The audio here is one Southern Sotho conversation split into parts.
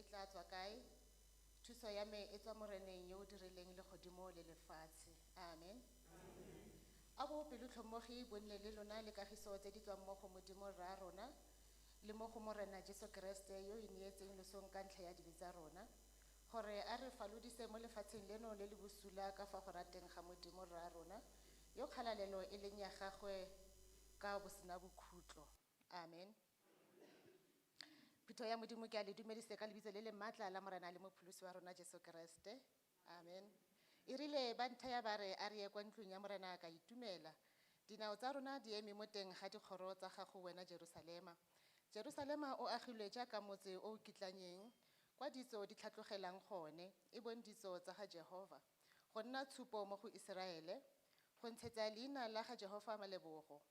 e tla tswa kae? Thuso ya me e tswa Moreneng yo o dirileng legodimo le lefatshe. Amen. A bo pelotlhomogi bo nne le lona le kagiso tse di tswang mo go Modimo Rra rona le mo go Morena Jesu Kreste yo o ineetseng losong ka ntlha ya dibe tsa rona, gore a re falodise mo lefatsheng leno le le bosula ka fa go rateng ga Modimo Rra rona, yo kgalalelo e leng ya gagwe ka bosena bokhutlo. Amen. Phutho ya Modimo ke a le dumedise ka lebitso le le maatla la Morena le Mopholosi wa rona Jesu Kreste. Amen. E rile ba nthaya ba re a re ye kwa ntlong ya Morena ka itumela. Dinao tsa rona di eme mo teng ga dikgoro tsa gago wena Jerusalema. Jerusalema o agilwe jaaka motse o o kitlanyeng, kwa ditso di tlhatlogelang gone, e bong ditso tsa ga Jehova, go nna tshupo mo go Iseraele, go ntshetsa leina la ga Jehova malebogo.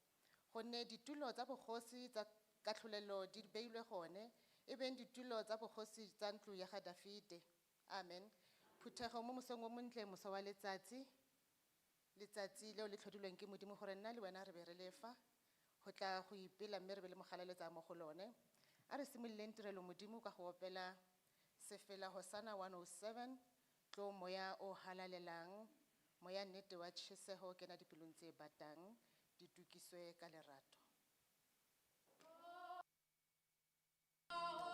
Gonne ditulo tsa bogosi tsa katlholelo di beilwe gone, e beng ditulo tsa bogosi tsa ntlo ya ga Dafide. Amen. Phuthego mo mosong o montle, moso wa letsatsi, letsatsi leo le tlhodilweng ke Modimo gore nna le wena re be re le fa, go tla go ipela mme re be le mogalaletsa mo go lone. A re simololeng tirelo Modimo ka go opela sefela Hosanna 107, tlo moya o halalelang, moya nnete wa tjheseho kena dipelong tse batang, di tukiswe ka lerato. Thank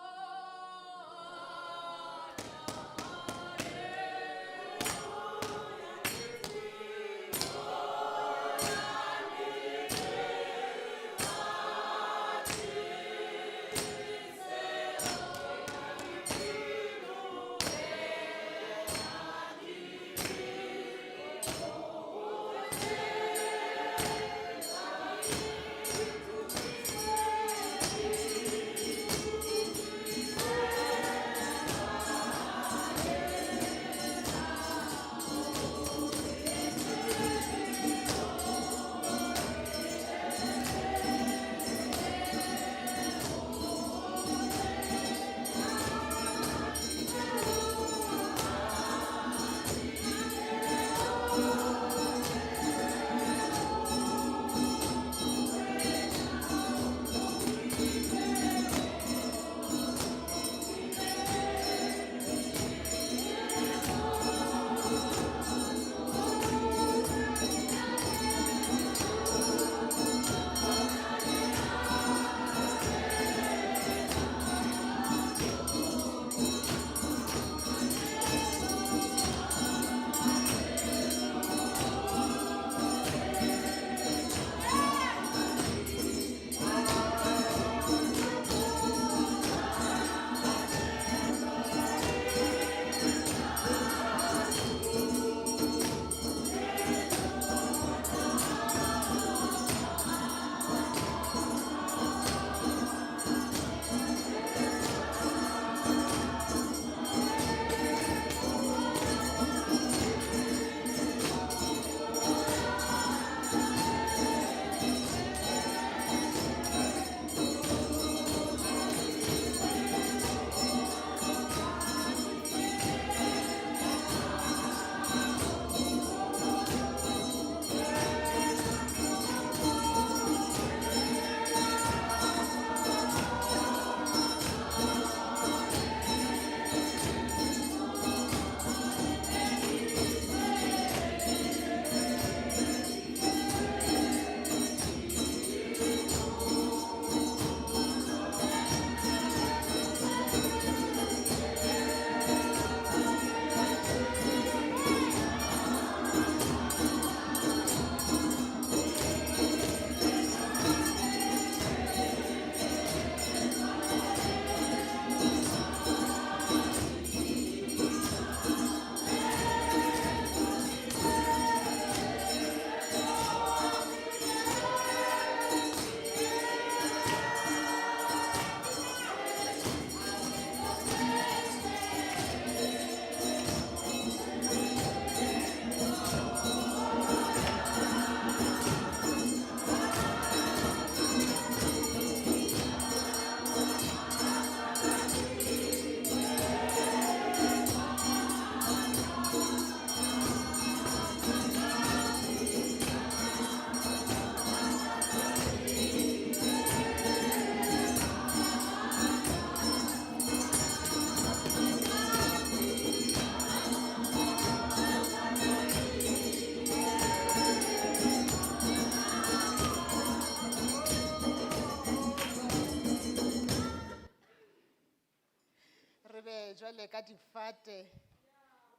Re be jwale ka difate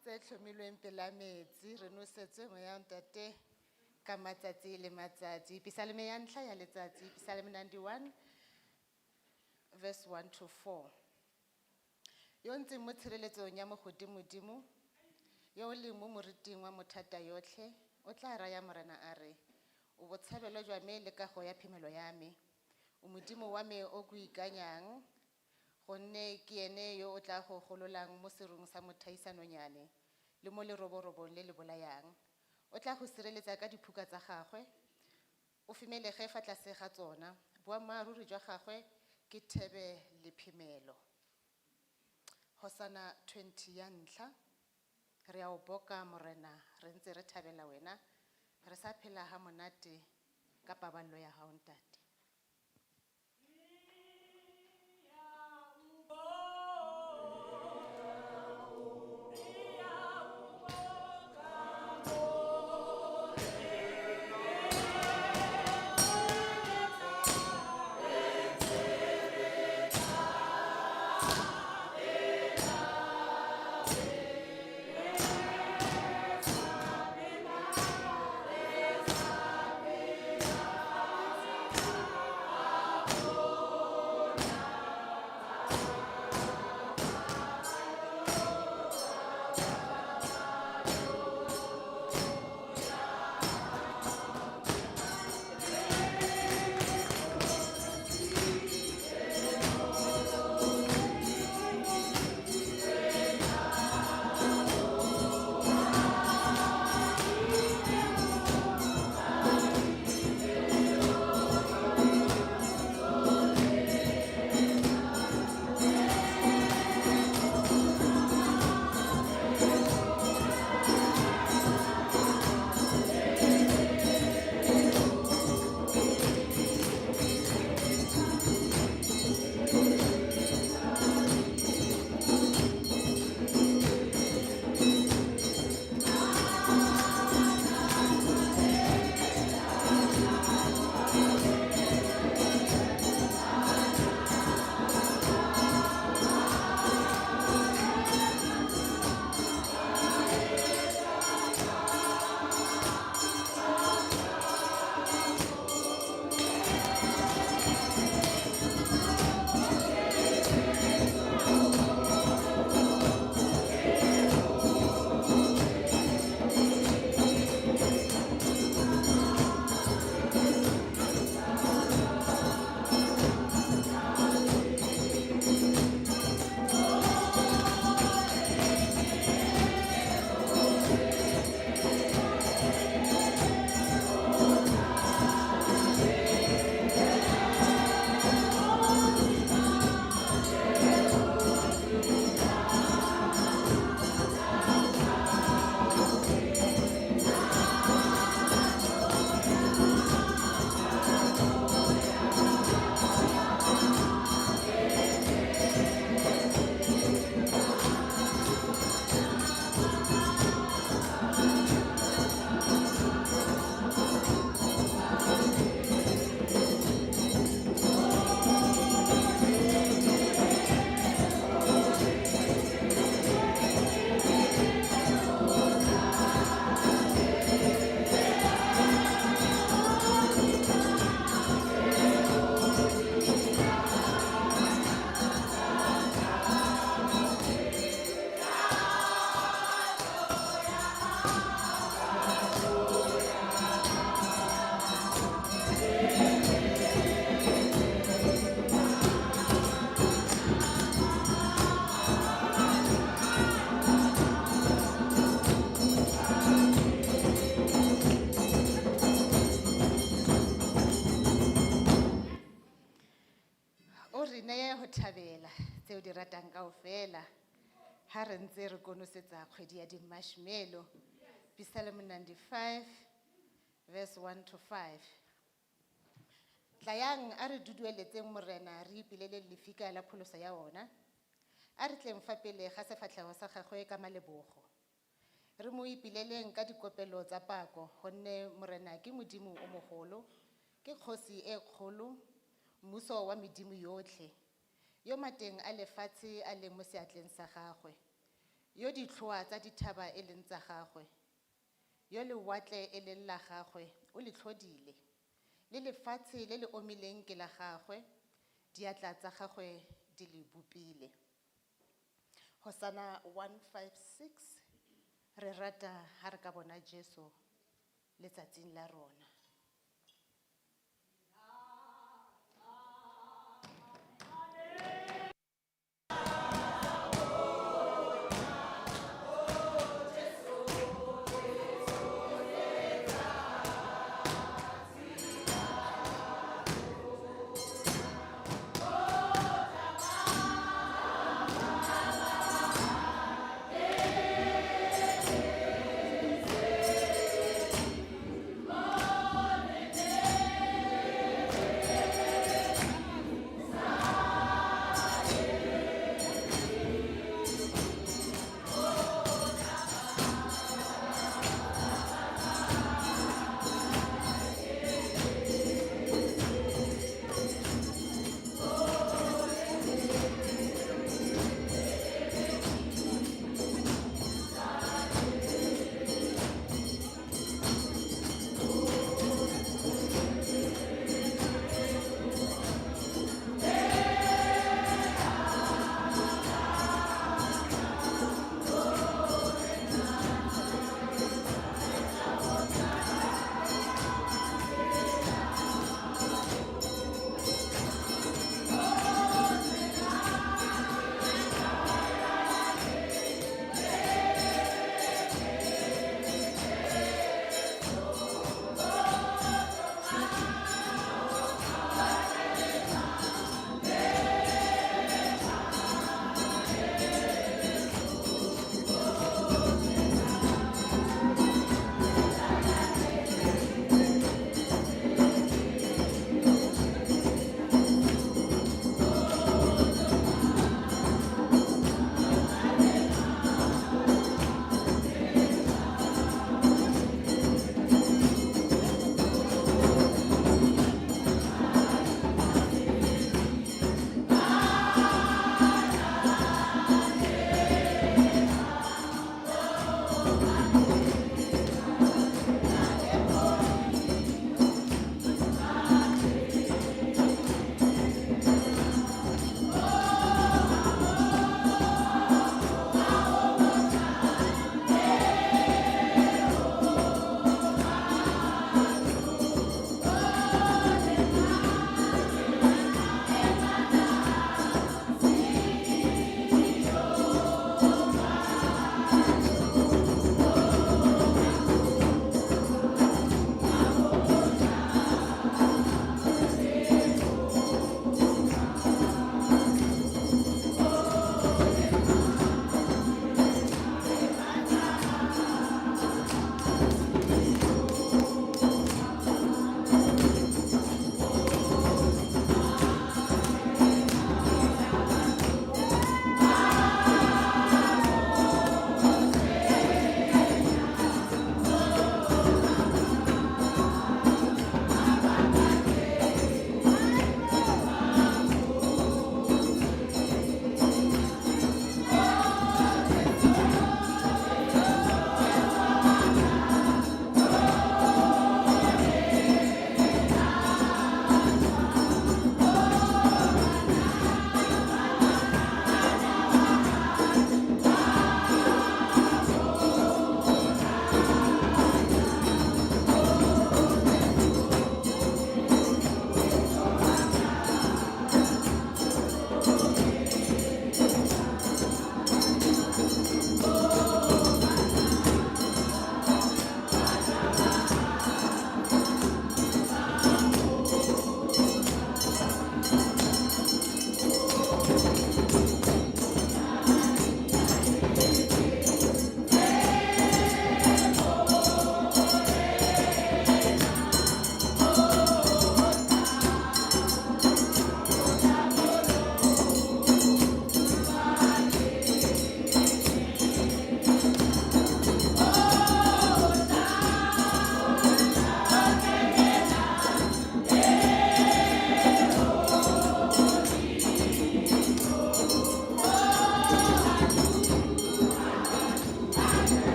tse hlomilweng pela metsi, re nosetswe moya wa ntate ka matsatsi le matsatsi. Pisalome ya ntlha ya letsatsi, Psalm 91 verse 1 to 4. Yo o ntseng mo tshireletsong ya mogodimodimo, yo o leng mo moriting wa mothata yotlhe, o tla raya Morena a re, o botshabelo jwa me le kago ya phemelo ya me. O Modimo wa me o ke o ikanyang, gonne ke ene yo o tla go gololang mo serung sa mothaisanonyane le mo leroborobong le le bolayang. O tla go sireletsa ka diphuka tsa gagwe, o femelege fa tlase ga tsona. Boammaaruri jwa gagwe ke thebe le phemelo. Hosana 20 ya ntlha, re a o boka Morena, re ntse re thabela wena, re sa phela ha monate ka paballo ya hao ntate. O re neye ho thabela tseo di ratang kaofela ha re ntse re konosetsa kgwedi ya di-marshmallow. Psalm 95 verse 1 to 5. Tlayang a re dudueletseng Morena re ipilele lefika la pholoso ya ona. A re tleng fa pele ga sefatlhego sa gagwe ka malebogo. Re mo ipileleng ka dikopelo tsa pako gonne Morena ke Modimo o mogolo, ke kgosi e kgolo, mmuso wa medimo yotlhe. Yo mateng a lefatshe a leng mo seatleng sa gagwe, yo ditlhoa tsa dithaba e leng tsa gagwe, yo lewatle e leng la gagwe, o le tlhodile. Le lefatshe le le omileng ke la gagwe, diatla tsa gagwe di le bopile. Hosanna 156, re rata ha re ka bona Jesu letsatsing la rona.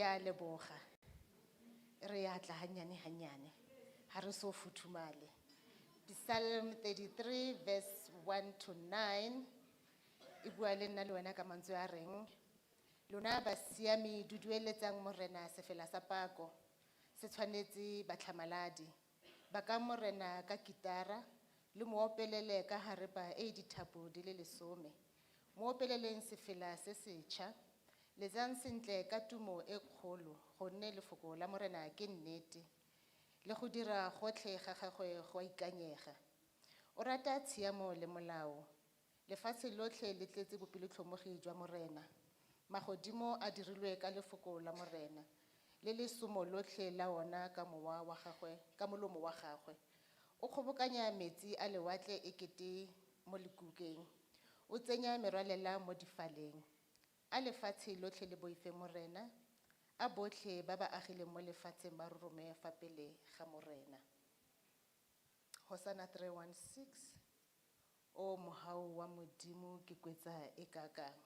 a leboga. Re ya tla hanyane hanyane. Ha re so futhumale. Psalm 33 verse 1 to 9. E bua le nna le wena ka mantswe a reng. Lona basiami dudueletsang morena sefela sa pako. Se tshwanetse batlhamaladi. Ba ka morena ka kitara le mo opelele ka harepa e dithapo di le lesome. Mo opeleleng sefela se setšha. Letsang sentle ka tumo e kgolo gonne lefoko la morena ke nnete. Le go dira gotlhe ga gagwe go a ikanyega. O rata tshiamo le molao. Lefatshe lotlhe le tletse bopelotlhomogi jwa morena. Magodimo a dirilwe ka lefoko la morena. Le lesomo lotlhe la ona ka mowa wa gagwe, ka molomo wa gagwe. O kgobokanya metsi a lewatle e kete mo lekukeng. O tsenya merwalela mo difaleng. A lefatshe lotlhe le boife morena. A botlhe ba ba agileng mo lefatsheng ba rorome fa pele ga morena. Hosanna 316. O mohau wa Modimo ke kwetsa e kakang.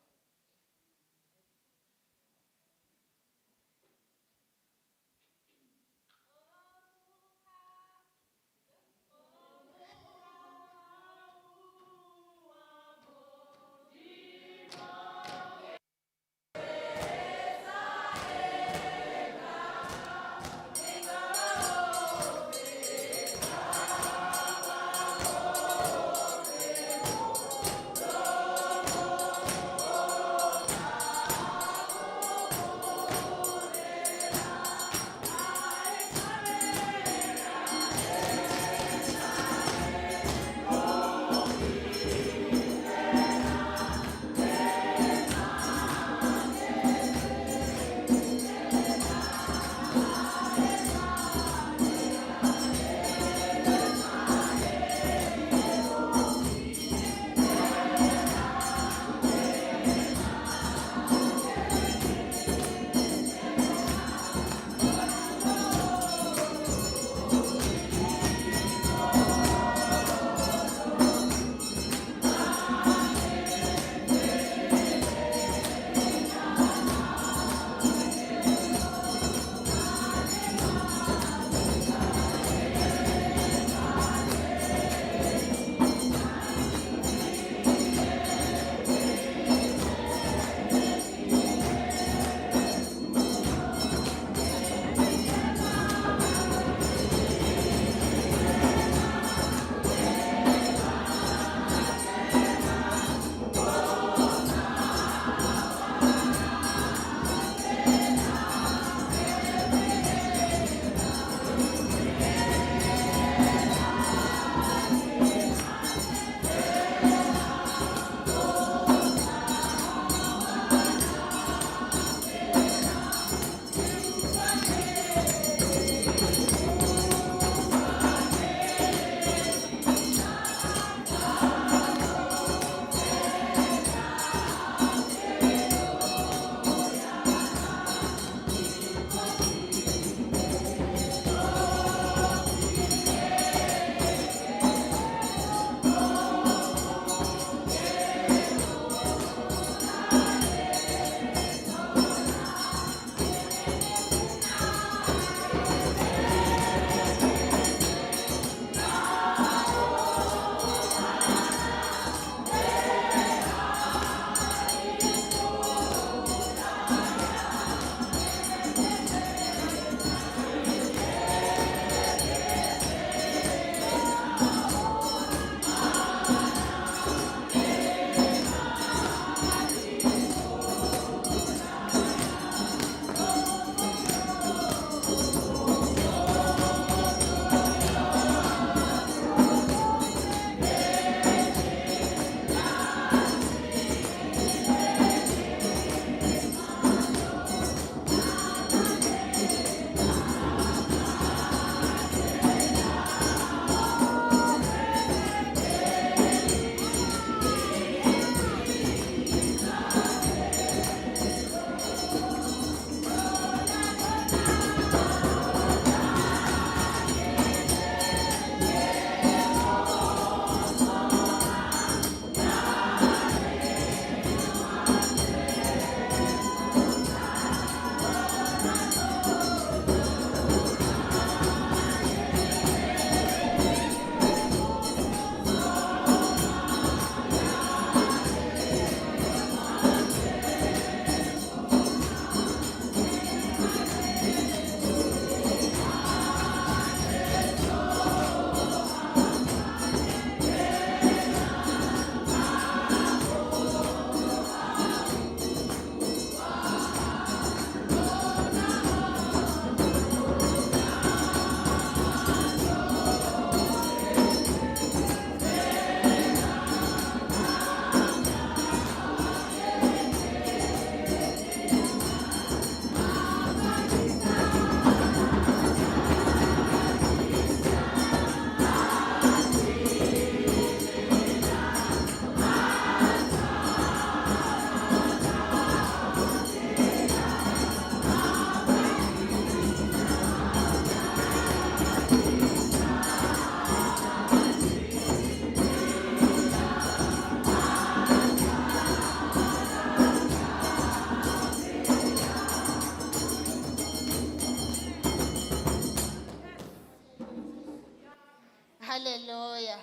Hallelujah.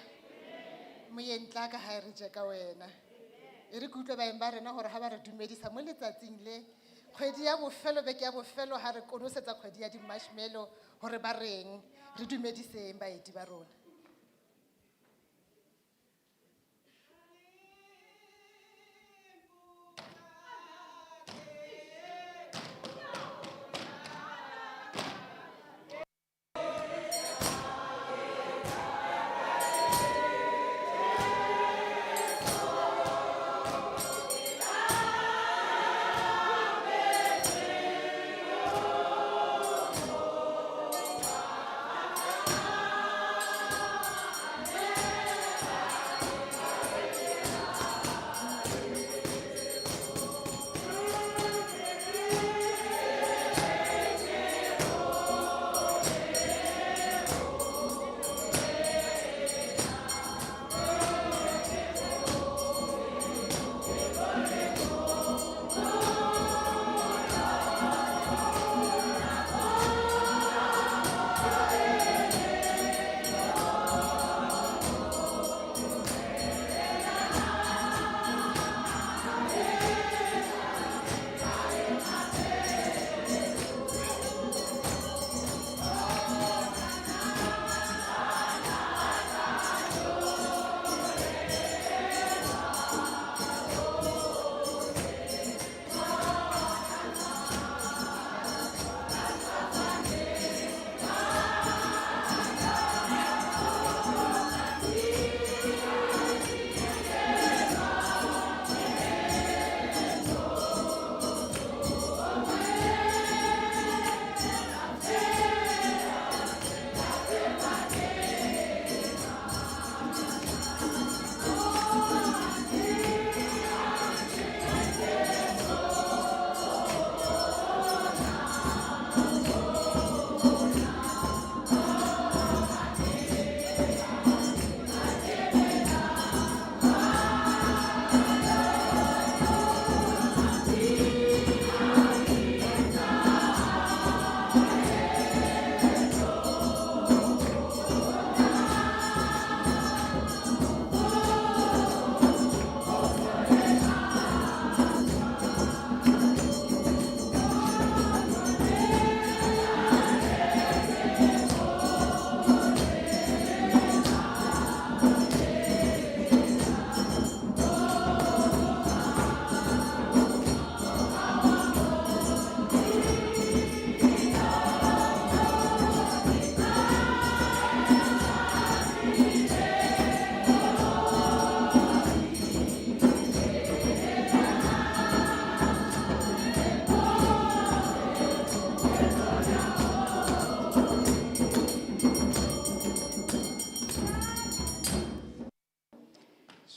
Moyeng tla ka ha re je ka wena. E re ke utlwe baeng ba rena hore ha ba re dumedisa mo letsatsing le kgwedi ya bofelo beke ya bofelo ha re konosetsa kgwedi ya di-marshmallow hore ba reng re dumediseng baeti ba rona.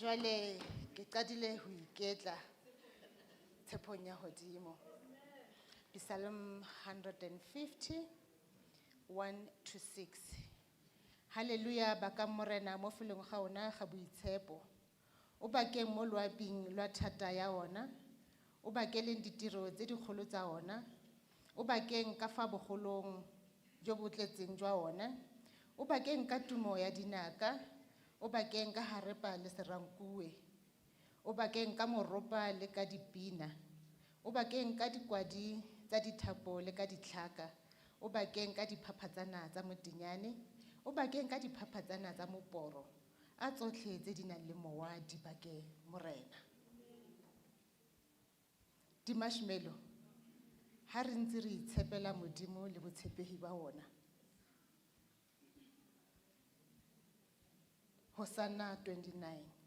Jwale ke qadile ho iketla tshepong ya hodimo. Psalm 150 1 to 6. Hallelujah bakang morena mo felong ga ona ga boitshepo. O bakeng mo loaping lwa thata ya ona. O bakeleng ditiro tse dikgolo tsa ona. O bakeng ka fa bogolong jo bo tletseng jwa ona. O bakeng ka tumo ya dinaka. O bakeng ka harepa le serankuwe. O bakeng ka moropa le ka dipina. O bakeng ka dikwadi tsa dithapo le ka ditlhaka. O bakeng ka diphaphatsana tsa motinyane. O bakeng ka diphaphatsana tsa moporo. A tsotlhe tse di nang le mowa di bake morena. Di-marshmallow, ha re ntse re itshepela Modimo le botshepehi ba ona. Hosanna 29.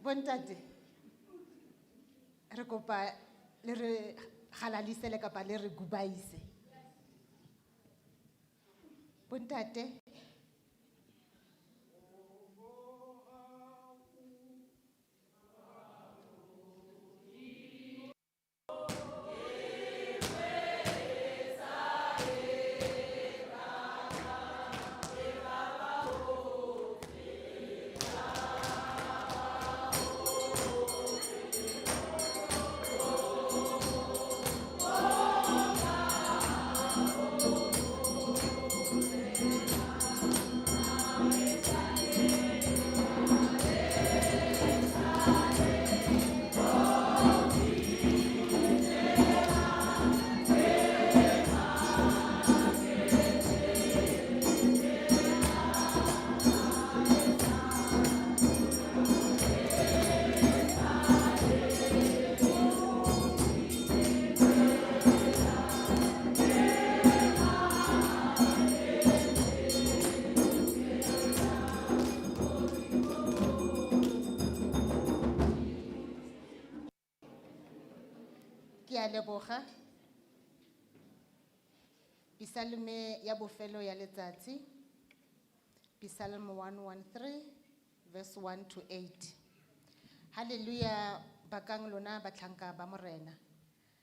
Bontate, re kopa le re halalisele kapa le re gubaise. Bontate. Ke a leboga. Pisalome ya bofelo ya letsatsi. Psalm 113 verse 1 to 8. Hallelujah, bakang lona batlhanka ba Morena.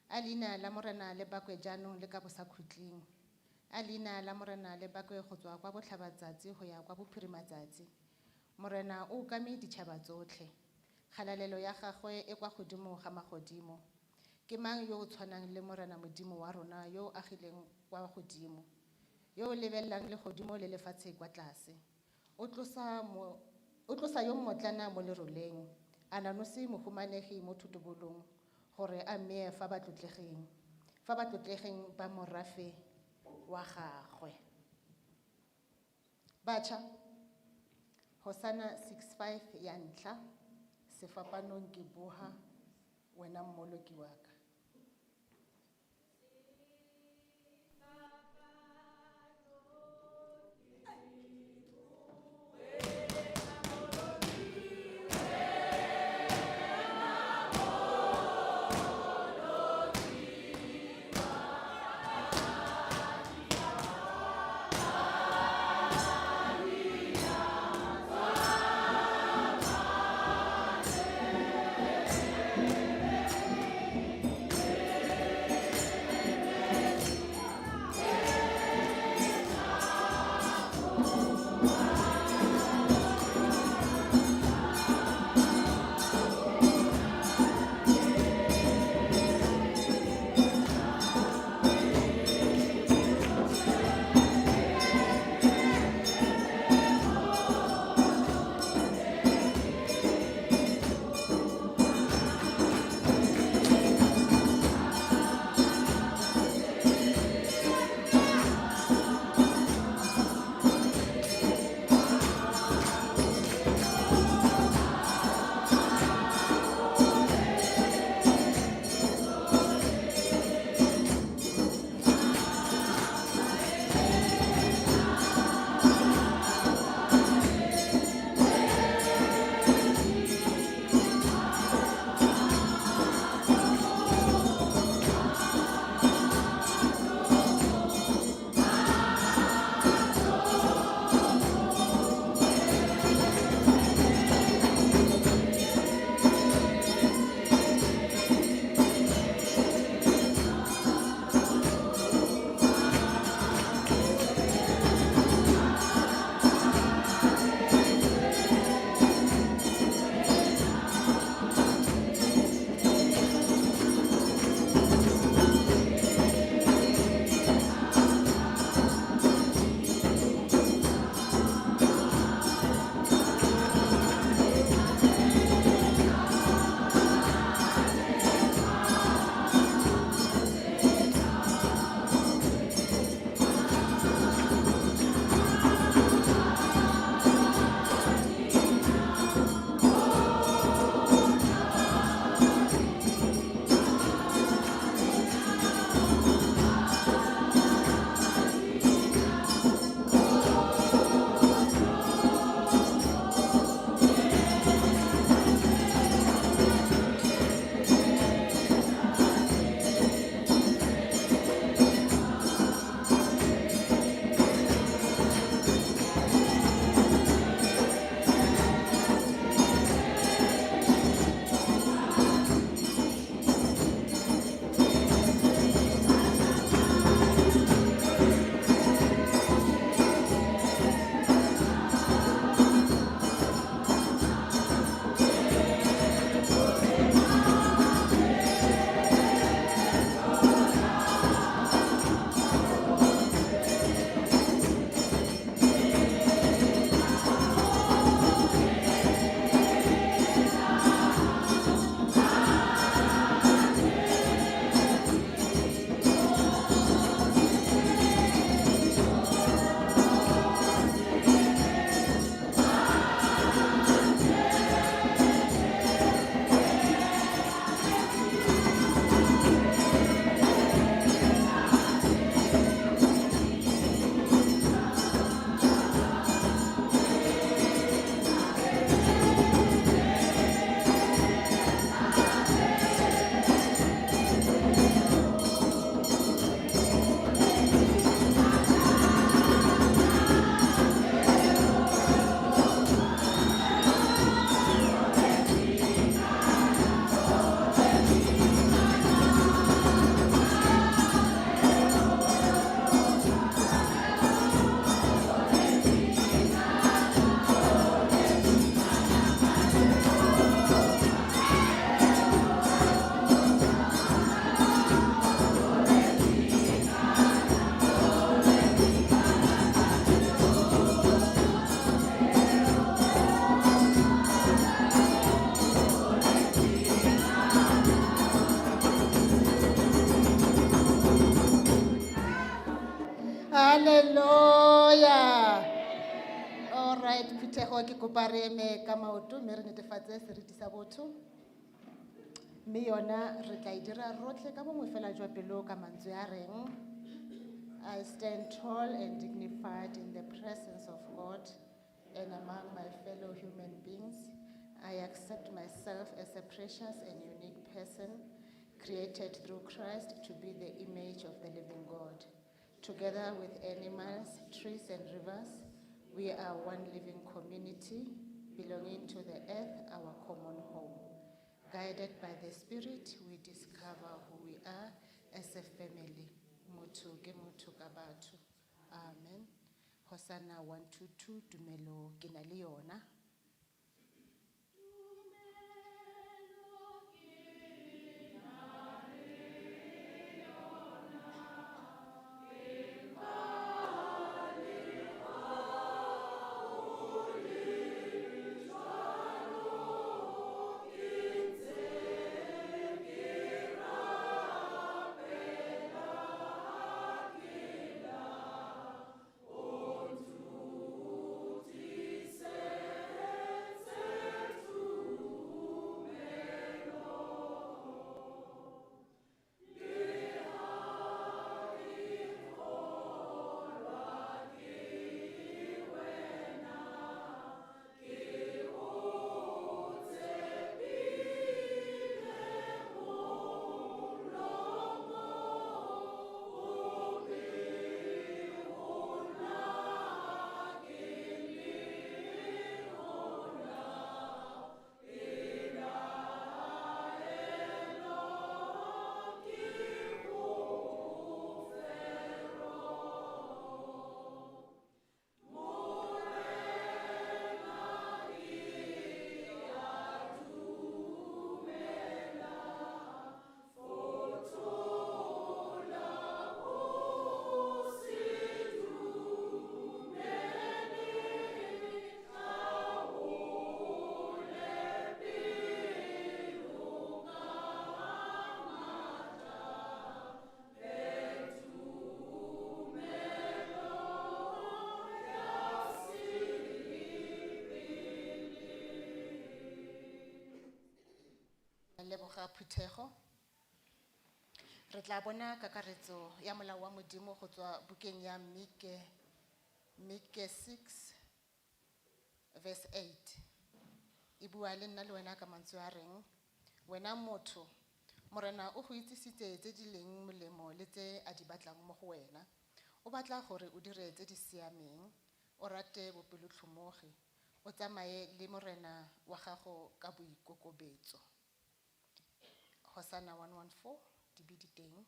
A leina la Morena le bakwe jaanong le ka bosakhutleng. A leina la Morena le bakwe go tswa kwa botlhabatsatsi go ya kwa bophirimatsatsi. Morena o okame ditšhaba tsotlhe. Kgalalelo ya gagwe e kwa godimo ga magodimo. Ke mang yo o tshwanang le Morena Modimo wa rona yo o agileng kwa godimo, yo o lebelelang legodimo le lefatshe kwa tlase. O tlosa mo, o tlosa yo mmotlana mo leroleng, a nanose mohumanegi mo thotobolong, gore a mmee fa batlotlegi, fa batlotleging ba morafe wa gagwe. Batjha, Hosana 65 ya ntlha, sefapanong ke boha, wena mmoloki wa ka. Phuthego ke kopa re eme ka maoto mme re netefatse seriti sa botho. Mme yona re tla e dira rotlhe ka bongwe fela jwa pelo ka mantswe a reng I stand tall and dignified in the presence of God and among my fellow human beings. I accept myself as a precious and unique person created through Christ to be the image of the living God. Together with animals, trees, and rivers, we are one living community belonging to the earth, our common home. Guided by the Spirit, we discover who we are as a family. Motho ke motho ka batho. Amen. Hosanna 122, tumelo ke na le yona. Leboga phuthego. Re tla bona kakaretso ya molao wa Modimo go tswa bukeng ya Mike, Mike 6 verse 8. E bua le nna le wena ka mantswe a reng, wena motho, Morena o go itsisitse tse di leng molemo le tse a di batlang mo go wena. O batla gore o dire tse di siameng, o rate bopelotlhomogi, o tsamaye le Morena wa gago ka boikokobetso. Hosanna 114, di be di teng.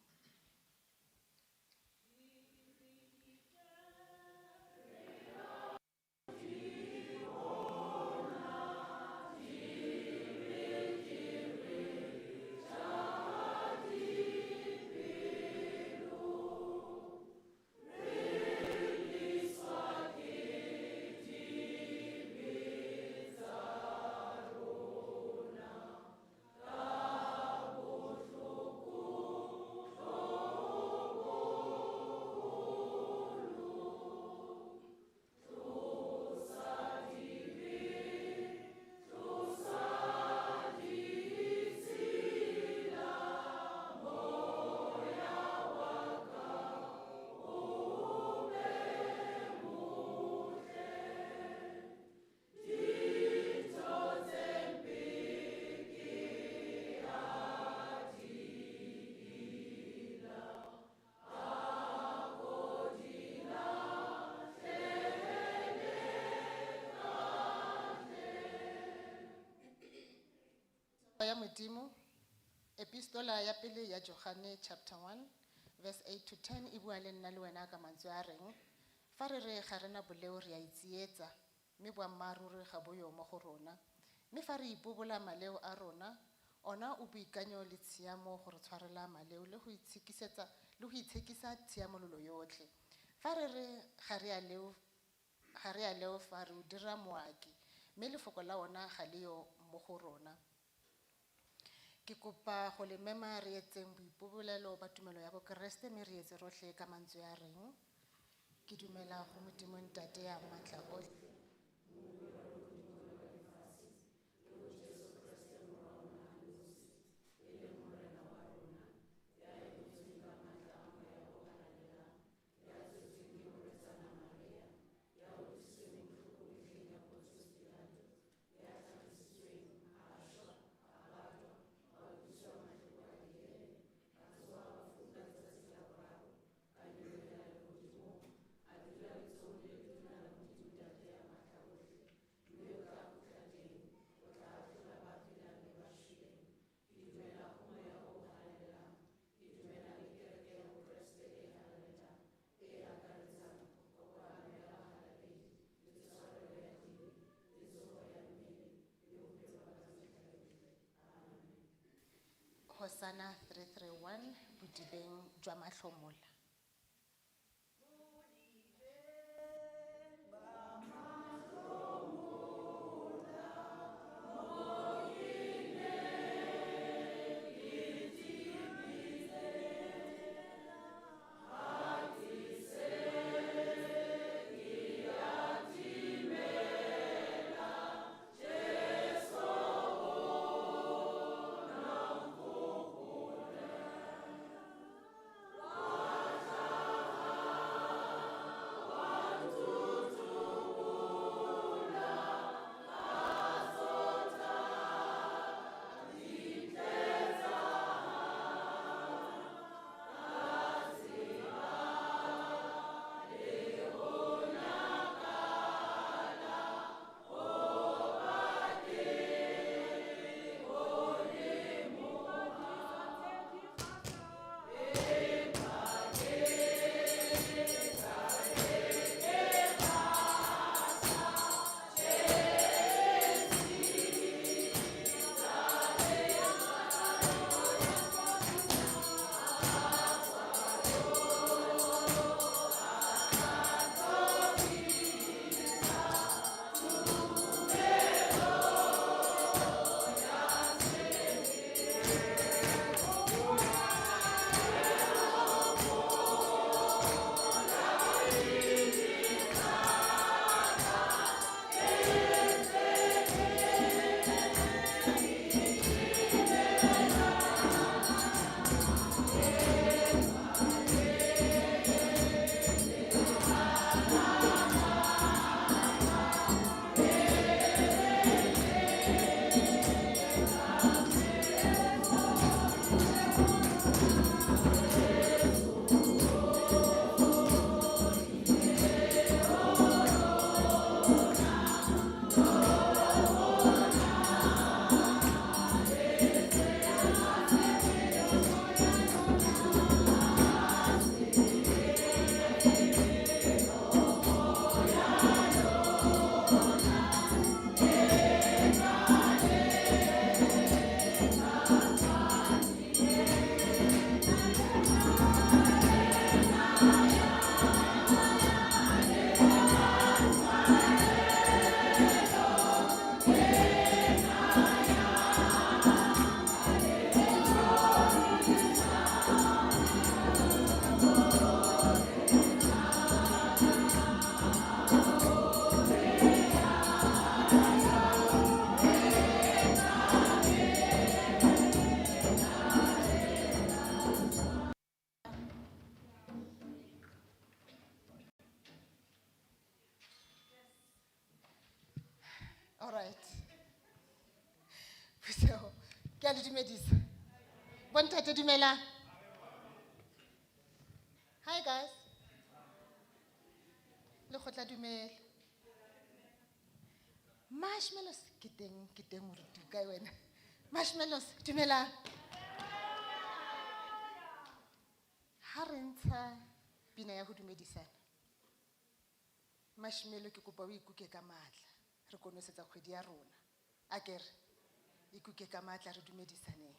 Ya Modimo, Epistola ya pele ya Johane chapter 1 verse 8 to 10 e bua le nna le wena ka mantswe a reng, fa re re ga rena boleo re a itsietsa, mme boammaaruri ga bo yo mo go rona. Mme fa re ipobola maleo a rona, ona o boikanyo le tshiamo go re tshwarela maleo le go itshekisa le go itshekisa tshiamololo yotlhe. Fa re re ga re a leo, ga re a leofa, re o dira moaki, mme lefoko la ona ga le yo mo go rona. Ke kopa go le mema re etseng boipobolelo ba tumelo ya bokeresete mme re etse rotlhe ka mantswe a reng, ke dumela go Modimo Ntate ya maatla otlhe. Hosana 331 bodibeng jwa Mahlomola. All right. Phuthego, ke a le dumedisa. Bontate dumelang. Hi guys. Lekgotla dumela. Marshmallows ke teng moruti o kae wena? Marshmallows dumelang. Ha re ntsha pina ya ho dumedisana. Marshmallow ke kopa o ikuke ka matla. Re konosetsa kgwedi ya rona. Akere ikuke ka matla re dumedisaneng.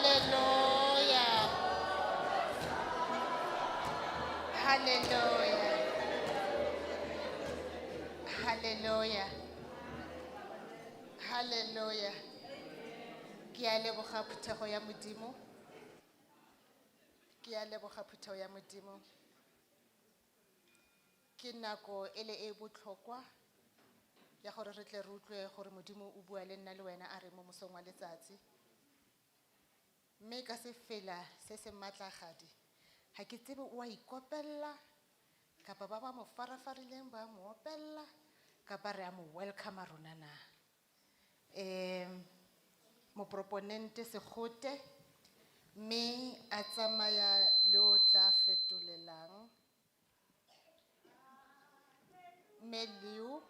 Hallelujah. Hallelujah. Hallelujah. Hallelujah. Ke a leboga phuthego ya Modimo. Ke a leboga phuthego ya Modimo. Ke nako e le e botlhokwa ya gore re tle re utlwe gore Modimo o bua le nna le wena a re mo mosong wa letsatsi. Mme ka sefela se se maatlagadi, ga ke tsebe o a ikopella kapa ba ba mo farafarileng ba mo opella kapa re a mo welcome rona na. Moproponente Segote, mme a tsamaya le o tla fetolelang. Mme Leo.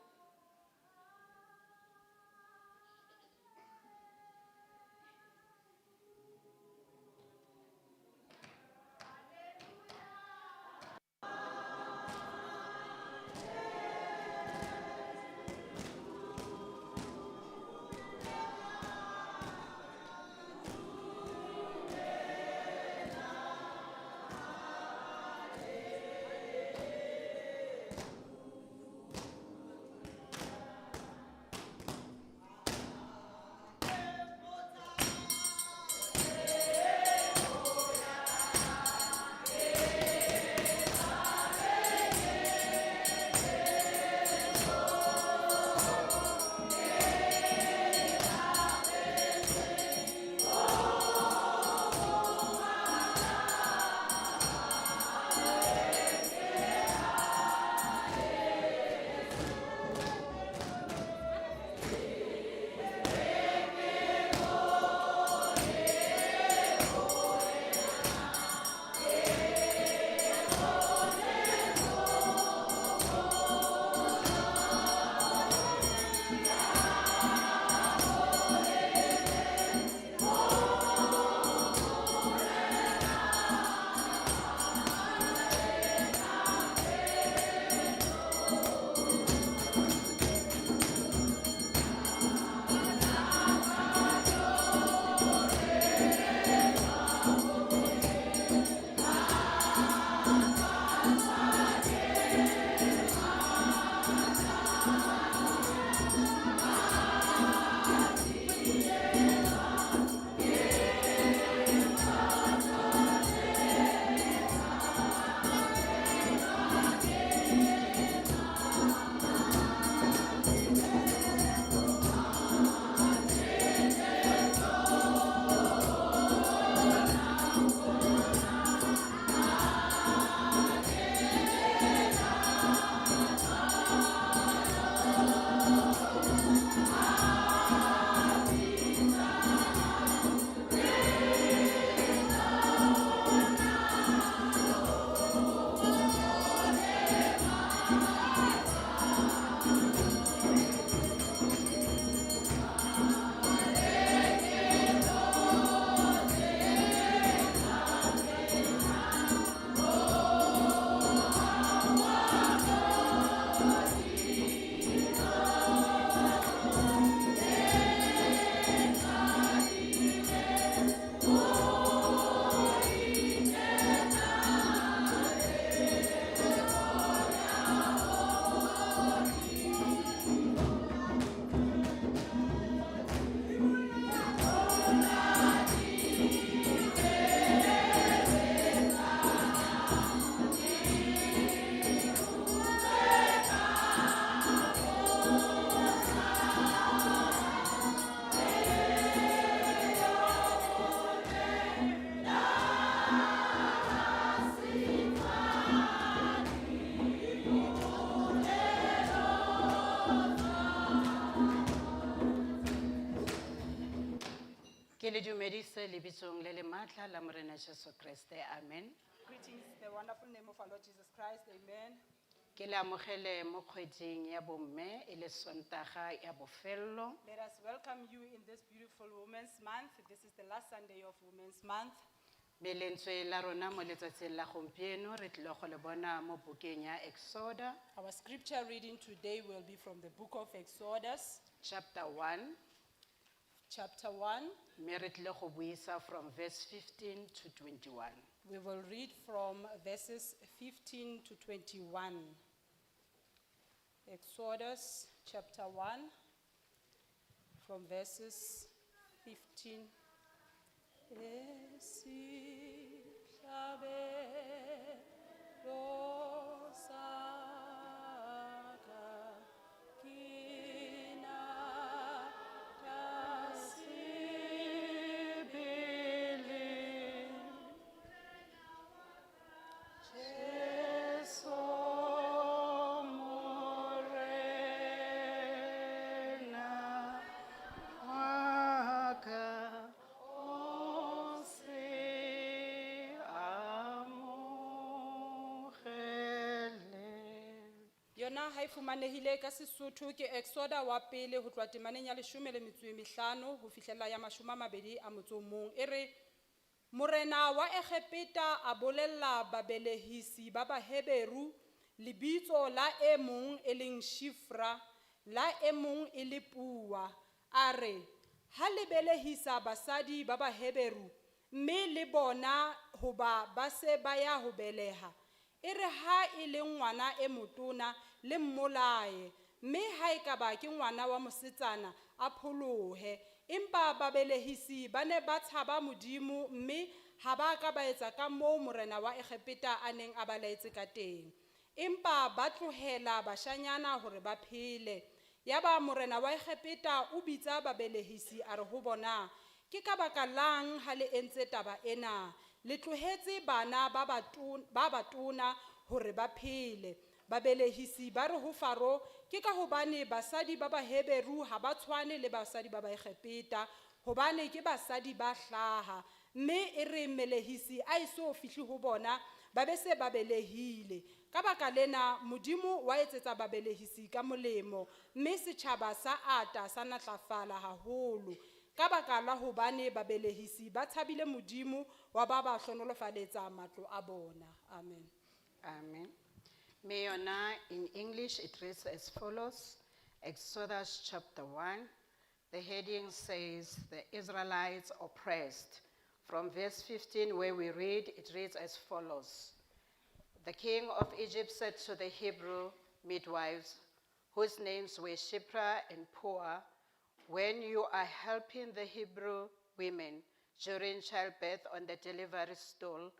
Ke le dumedise lebitsong le le matla la Morena Jesu Kriste. Amen. Greetings, the wonderful name of our Lord Jesus Christ. Amen. Ke le amogele mo kgweding ya bomme e le Sontaga ya bofello. Let us welcome you in this beautiful Women's Month. This is the last Sunday of Women's Month. Mme lentswe la rona mo letsatsing la gompieno re tlile go le bona mo bukeng ya Exoda Our scripture reading today will be from the book of Exodus, chapter 1. chapter 1. Mme re tlile go buisa from verse 15 to 21. We will read from verses 15 to 21. Exodus chapter 1, from verses 15. Esihlabelo saka ke na Sebele Jesu Morena wa ka, o se amohele. Yona ha e fumanehile ka Sesotho ke Exoda wa pele ho tloha temaneng ya 15 ho fihlela ya 21. E re Morena wa Egepeta a bolella babelehisi ba Baheberu lebitso la e mong e leng Shifra la e mong e le Pua a re ha le belehisa basadi ba Baheberu mme le bona hoba ba se ba ya ho beleha e re ha e le ngwana e motona le mmolaye mme ha ekaba ke ngwana wa mosetsana a pholohe empa babelehisi ba ne ba tshaba Modimo mme ha ba ka ba etsa ka moo morena wa Egepeta a neng a ba laetse ka teng empa ba tlohela bashanyana hore ba phele yaba morena wa Egepeta o bitsa babelehisi a re ho bona ke ka baka lang ha le entse taba ena le tlohetse bana ba ba batona hore ba phele babelehisi ba re ho Faro ke ka hobane basadi ba Baheberu ha ba tshwane le basadi ba Baegepeta hobane ke basadi ba hlaha mme e re mmelehisi a eso fihle ho bona ba be se ba belehile ka baka lena Modimo wa etsetsa babelehisi ka molemo mme setjhaba sa ata sa natlafala haholo ka baka la hobane babelehisi ba tshabile Modimo wa ba ba hlohonolofaletsa matlo a bona amen. Amen. Mme yona in English it reads as follows. Exodus chapter 1. The heading says the Israelites oppressed. From verse 15 where we read, it reads as follows. The king of Egypt said to the Hebrew midwives, whose names were Shiphrah and Puah, when you are helping the Hebrew women during childbirth on the delivery stool,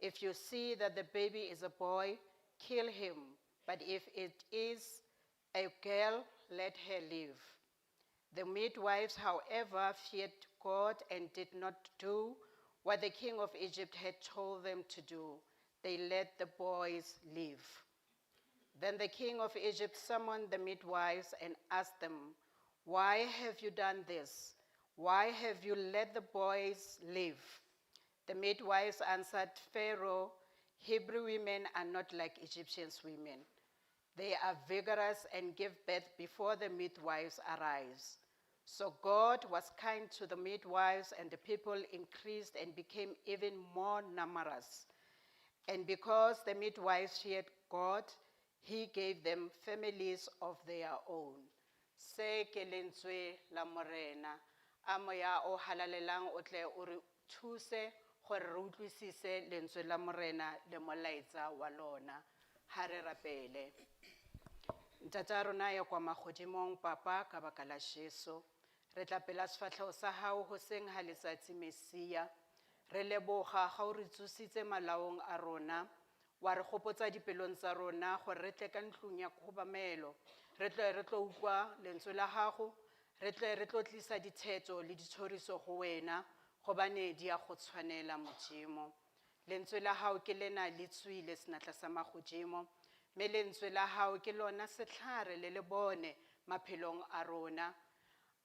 if you see that the baby is a boy, kill him. But if it is a girl, let her live. The midwives, however, feared God and did not do what the king of Egypt had told them to do. They let the boys live. Then the king of Egypt summoned the midwives and asked them, Why have you done this? Why have you let the boys live? The midwives answered Pharaoh, Hebrew women are not like Egyptians women. They are vigorous and give birth before the midwives arrives. So God was kind to the midwives, and the people increased and became even more numerous. And because the midwives feared God, he gave them families of their own. Se ke lentswe la Morena. A moya o halalelang o tle o re thuse gore re utlwisise lentswe la Morena le molaetsa wa lona. Ha re rapele. Ntata rona ya kwa magodimong papa ka baka la Jesu. Re tla pela sefatlhego sa hao hoseng ha letsatsi Mesia. Re leboga ga o re tsositse malaong a rona. Wa re gopotsa dipelong tsa rona gore re tle ka ntlong ya kgobamelo. Re tle re tlo utlwa lentswe la gago. Re tle re tlo tlisa dithetso le dithoriso go wena gobane di a go tshwanela Modimo. Lentswe la hao ke lena le tswile senatla sa magodimo. Mme lentswe la hao ke lona setlhare le lebone maphelong a rona.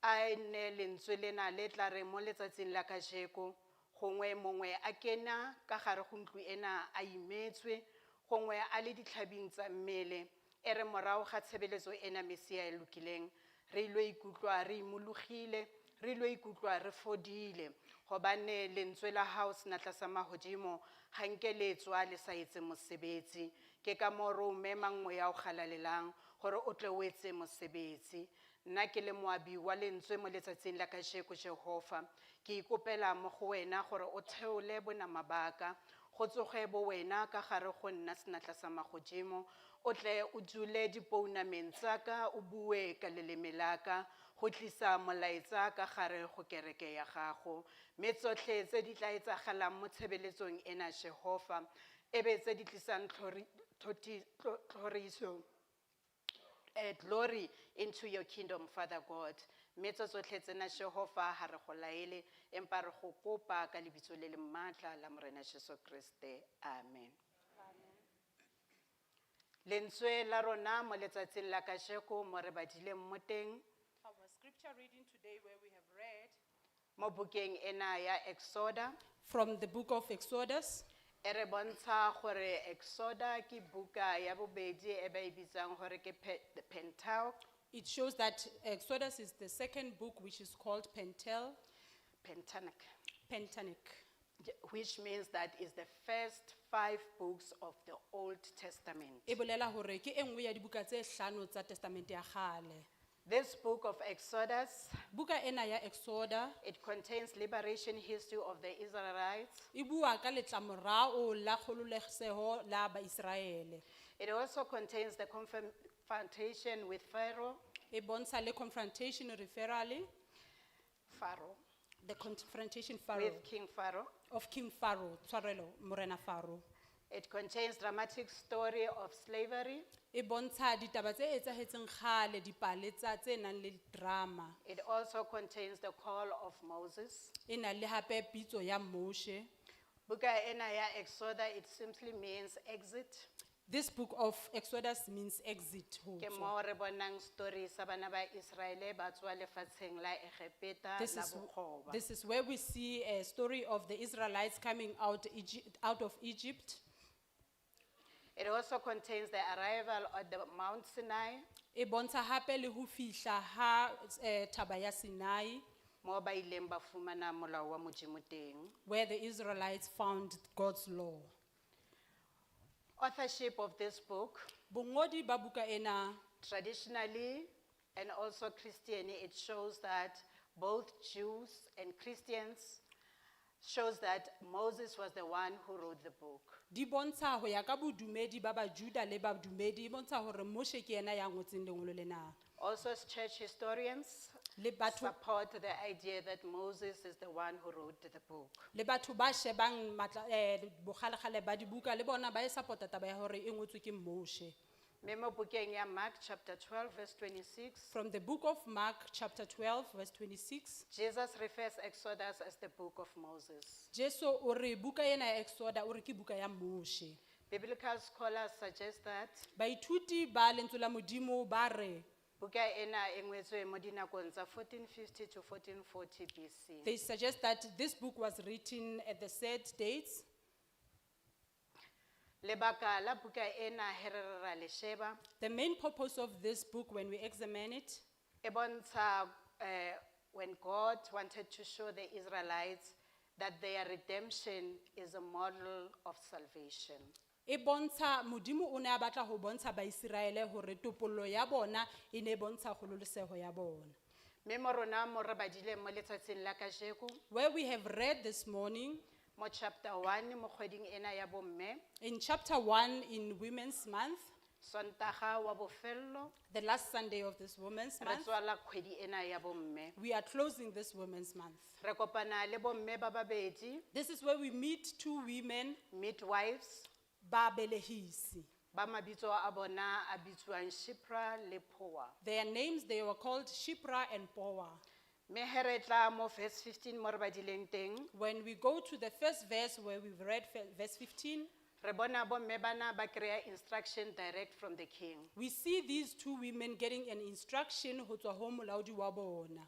A e nne lentswe lena le tla reng mo letsatsing la kajeko, gongwe mongwe a kena ka gare go ntlo ena a imetswe, gongwe a le ditlhabing tsa mmele, e re morago ga tshebeletso ena Mesia e lokileng, re ilo ikutlwa re imologile, re ilo ikutlwa re fodile, gobane lentswe la hao senatla sa mahodimo ga nke le tswa le sa etse mosebetsi. Ke ka moo re o memang moya o halalelang gore o tle o etse mosebetsi. Nna ke le moabi wa lentswe mo letsatsing la kajeko Jehova, ke ikopela mo go wena gore o theole bonama ba ka, go tsoge bo wena ka gare go nna senatla sa magodimo, o tle o dule dipounameng tsa ka, o bue ka leleme la ka, go tlisa molaetsa ka gare go kereke ya gago. Mme tsotlhe tse di tla etsagalang mo tshebeletsong ena Jehova, e be tse di tlisang tlhoriso, glory into your kingdom, Father God. Mme tso tsotlhe tsena Jehova ha re go laele, empa re go kopa ka lebitso le le matla la Morena Jesu Kriste. Amen. Lentswe la rona mo letsatsing la kajeko mo re badileng mo teng, Our scripture reading today where we have read mo bukeng ena ya Exoda, from the book of Exodus. E re bontsha gore Exoda ke buka ya bobedi e ba e bitsang gore ke the Pentateuch. It shows that Exodus is the second book, which is called Pentel, Pentateuch. Pentateuch. Which means that is the first 5 books of the Old Testament. E bolela hore ke e nngwe ya dibuka tse hlano tsa Testamente ya kgale. This book of Exodus, Buka ena ya Exoda it contains liberation history of the Israelites. e bua ka letlamorao la kgololeseho la Baiseraele. It also contains the confrontation with Pharaoh. E bontsha le confrontation referral, Pharaoh. The confrontation Pharaoh. With King Pharaoh. Of King Pharaoh, tshwarelo, Morena Pharaoh. It contains dramatic story of slavery. E bontsha ditaba tse etsahetseng kgale, dipale tsa tse nang le drama. It also contains the call of Moses. E na le hape pitso ya Moshe. Buka ena ya Exoda, it simply means exit. This book of Exodus means exit. Ho Ke tswa. mo re bonang story sa bana ba Israele ba tswa lefatsheng la Egepeta This la is, bokgoba. this is where we see a story of the Israelites coming out, out of Egypt. It also contains the arrival at the Mount Sinai. E bontsha hape le ho fihla ha thaba ya Sinai, Mo ba ileng ba fumana molao wa Modimo teng. where the Israelites found God's law. Authorship of this book, Bongodi ba buka ena, traditionally and also Christian, it shows that both Jews and Christians shows that Moses was the one who wrote the book. Di bontsha ho ya ka bodumedi ba Bajuda le badumedi, e bontsha hore Moshe ke yena ya ngotseng lengolo lena. Also, church historians Le batho support the idea that Moses is the one who wrote the book. Le batho ba shebang matla, bokgalekgale ba dibuka le bona ba e support-a taba ya hore e ngotswe ke Moshe. Mme mo bukeng ya Mark chapter 12 verse 26, From the book of Mark chapter 12 verse 26, Jesus refers Exodus as the book of Moses. Jesu o re buka ena ya Exoda o re ke buka ya Moshe. Biblical scholars suggest that Baithuti ba lentswe la Modimo ba re buka ena e ngwetswe mo dinakong tsa 1450 to 1440 BC. They suggest that this book was written at the said dates. Lebaka la buka ena he re re ra le sheba, The main purpose of this book, when we examine it, e bontsha, when God wanted to show the Israelites that their redemption is a model of salvation. E bontsha Modimo o ne a batla ho bontsha Baiseraele hore topollo ya bona e ne bontsha kgololeseho ya bona. Mme mo rona mo re badileng mo letsatsing la kajeko, Where we have read this morning, mo chapter 1 mo kgweding ena ya bomme, in chapter 1 in Women's Month, Sontaga wa bofello, the last Sunday of this Women's re Month, tswala kgwedi ena ya bomme. we are closing this Women's Month. Re kopana le bomme ba babedi, This is where we meet two women, midwives, ba belehisi. ba mabitso a bona a bitswang Shipra le Poa. Their names, they were called Shipra and Poa. Mme he re tla mo verse 15 mo re badileng teng, When we go to the first verse where we've read verse 15, re bona bomme bana ba kry-a instruction direct from the king. we see these two women getting an instruction ho tswa ho molaodi wa bona.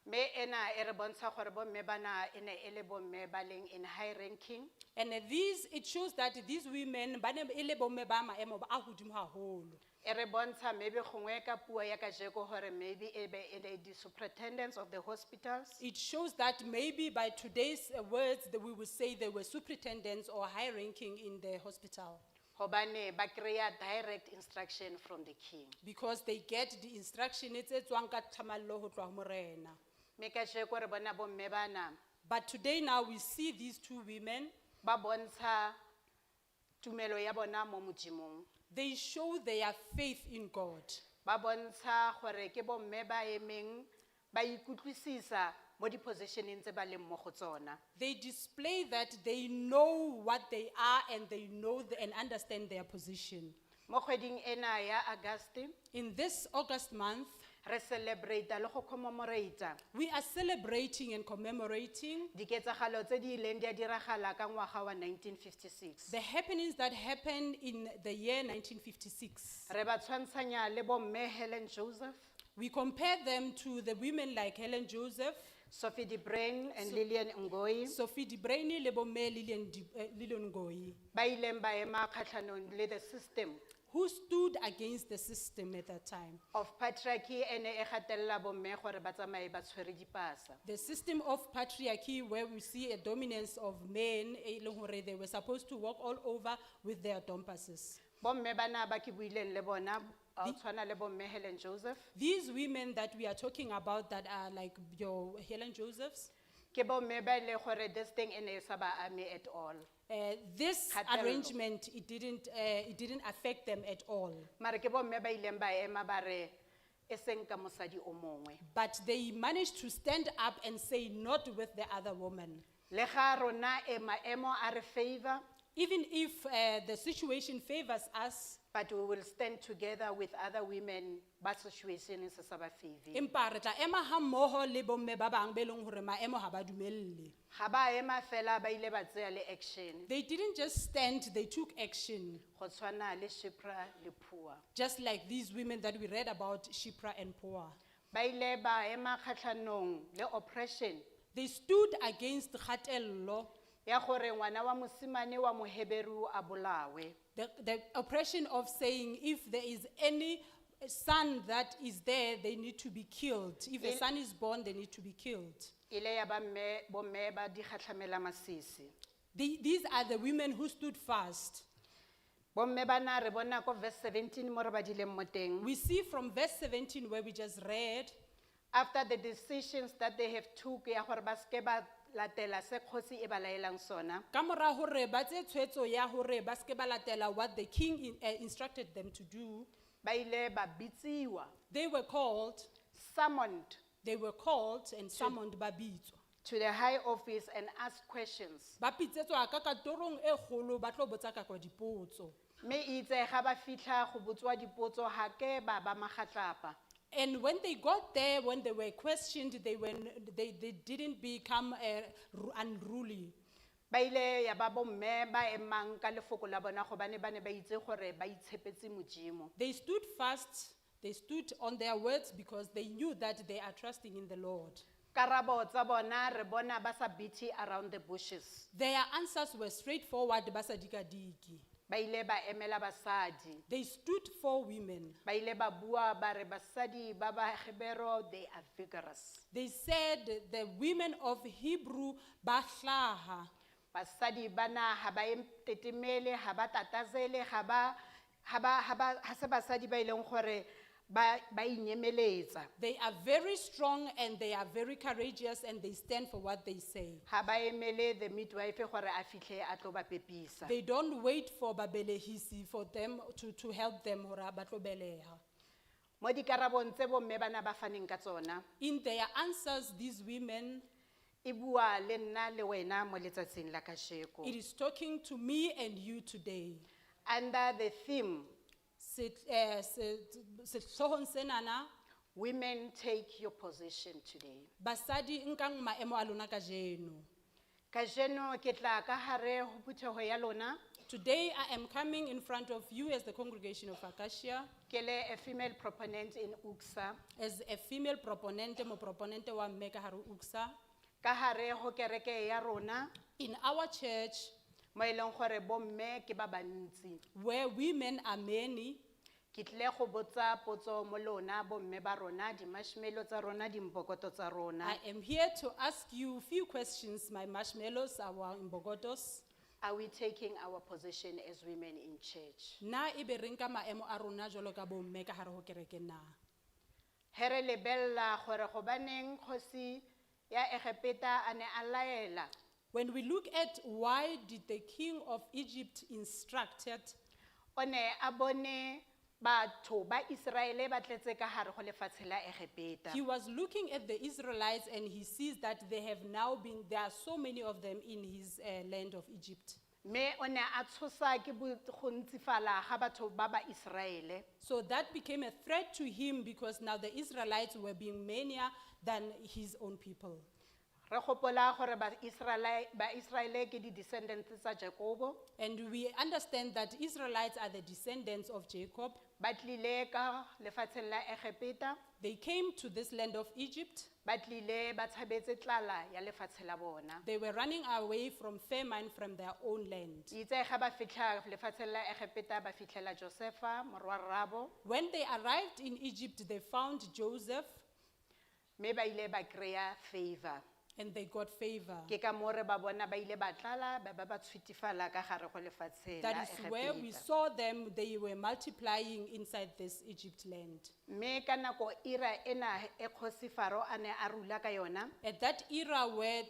Mme ena e re bontsha gore bomme bana e ne e le bomme ba leng in high ranking. And these, it shows that these women, ba ne e le bomme ba maemo a hodimo haholo. E re bontsha maybe gongwe ka puo ya kajeko gore maybe e be e le di-superintendents of the hospitals. It shows that maybe by today's words that we would say they were superintendents or high ranking in the hospital. Hobane ba kry-a direct instruction from the king. Because they get the instruction tse tswang ka tlhamallo ho tloha ho morena. Mme kajeko re bona bomme bana But today now we see these two women, ba bontsha tumelo ya bona mo Modimong. They show their faith in God. Ba bontsha gore ke bomme ba emeng ba ikutlwisisa mo di-positioneng tse ba leng mo go tsona. They display that they know what they are and they know and understand their position. Mo kgweding ena ya August, In this August month, re celebrate le go commemorate we are celebrating and commemorating diketsagalo tse di ileng di a diragala ka ngwaga wa 1956. the happenings that happened in the year 1956. Re ba tshwantshanya le bomme Helen Joseph, We compare them to the women like Helen Joseph, Sophie de Bruyn and Lillian Ngoyi Sophie de Bruyn le bomme Lillian Ngoyi, ba ileng ba ema kgatlhanong le the system who stood against the system at that time. of patriarchy e ne e gatelela bomme gore ba tsamaye ba tshwere dipasa. The system of patriarchy, where we see a dominance of men, e leng hore they were supposed to walk all over with their dompases. Bomme bana ba ke buileng le bona, ba tshwana le bomme Helen Joseph, These women that we are talking about that are like your Helen Josephs, ke bomme ba e leng gore this thing e ne e sa ba ame at all. This Kgatello. Arrangement, it didn't affect them at all. Mare ke bomme ba ileng ba ema ba re e seng ka mosadi o mongwe. But they managed to stand up and say, not with the other woman. Le ga rona e maemo a re favor, Even if the situation favors us, but we will stand together with other women ba situation se sa ba favor. empa re tla ema ha mmoho le bomme ba bang be leng hore maemo ha ba dumelle. Ga ba ema fela ba ile ba tseya le action They didn't just stand, they took action. go tshwana le Shipra le Pua. Just like these women that we read about, Shipra and Pua. Ba ile ba ema kgatlhanong le oppression They stood against kgatello, ya gore ngwana wa mosimane wa Moheberu a bolawe. the oppression of saying if there is any son that is there, they need to be killed. If a son is born, they need to be killed. Ile ya ba mme bomme ba di gatlhamela masisi. These are the women who stood fast. Bomme bana re bona ko verse 17 mo re badileng mo teng. We see from verse 17 where we just read, After the decisions that they have took ya gore ba ske ba latela se kgosi e ba laelang sona, ka mora hore ba tseye tshwetso ya hore ba ske ba latela what the king instructed them to do, ba ile ba bitsiwa, they were called, summoned they were called and summoned ba bitswa. to the high office and asked questions. Ba bitsetswa ka kantorong e kgolo ba tlo botsa ka kwa dipotso. Mme itse ga ba fitlha go botswa dipotso ha ke ba ba magatlapa. And when they got there, when they were questioned, they didn't become unruly. Ba ile ya ba bomme ba emang ka lefoko la bona gobane ba ne ba itse gore ba itshepetse Modimo. They stood fast, they stood on their words because they knew that they are trusting in the Lord. Karabo tsa bona re bona ba sa beat around the bushes. Their answers were straightforward, ba sa dikadike. Ba ile ba emela basadi. They stood for women. Ba ile ba bua ba re basadi ba ba Hebero, they are vigorous. They said the women of Hebrew ba hlaha. Basadi bana ha ba tetemele, ha ba tatazele, ha se basadi ba ileng gore ba inyemeletsa. They are very strong and they are very courageous and they stand for what they say. Ha ba emele the midwife gore a fitlhe a tlo ba pepisa. They don't wait for babelehisi for them to help them hore ba tlo beleha. Mo dikarabong tse bomme bana ba faneng ka tsona, In their answers, these women, e bua le nna le wena mo letsatsing la kasheko. it is talking to me and you today. Under the theme, Sehloohong senana, women take your position today. Basadi nkang maemo a lona kajeno. Kajeno ke tla ka hare ho phutheho ya lona, Today I am coming in front of you as the congregation of Acacia, ke le a female proponent in UCCSA, as a female proponent, mo proponent wa mme ka hare ho UCCSA. Ka hare ho kereke ya rona, In our church, mo e leng gore bomme ke ba bantsi. where women are many, Ke tlile go botsa potso mo lona bomme ba rona, di-marshmallow tsa rona, dimbokoto tsa rona. I am here to ask you a few questions, my marshmallows, our mbokotos. Are we taking our position as women in church? Na ebe re nka maemo a rona jwalo ka bomme ka hare ho kereke na? He re lebella gore gobaneng kgosi ya Egepeta a ne a laela When we look at why did the king of Egypt instructed, o ne a bone batho ba Israele ba tletse ka hare go lefatshe la Egepeta. he was looking at the Israelites and he sees that they have now been, there are so many of them in his land of Egypt. Mme o ne a tshosa ke go ntsifala ga batho ba ba Israele. So that became a threat to him because now the Israelites were being manier than his own people. Re gopola gore ba Israele ba Israele ke di descendants tsa Jakobo And we understand that Israelites are the descendants of Jacob. ba tlile ka lefatsheng la Egepeta They came to this land of Egypt. ba tlile ba tshabetse tlala ya lefatshe la bona. They were running away from famine from their own land. Itse ga ba fitlha lefatsheng la Egepeta ba fitlhela Josefa morwa rrabo When they arrived in Egypt, they found Joseph mme ba ile ba kry-a favor. and they got favor. Ke ka moo re ba bona ba ile ba tlala ba ba ba tshwitifala ka gare go lefatshe la That is where we Egepeta. saw them, they were multiplying inside this Egypt land. Mme ka nako ira ena e kgosi Faro a ne a rula ka yona, At that era where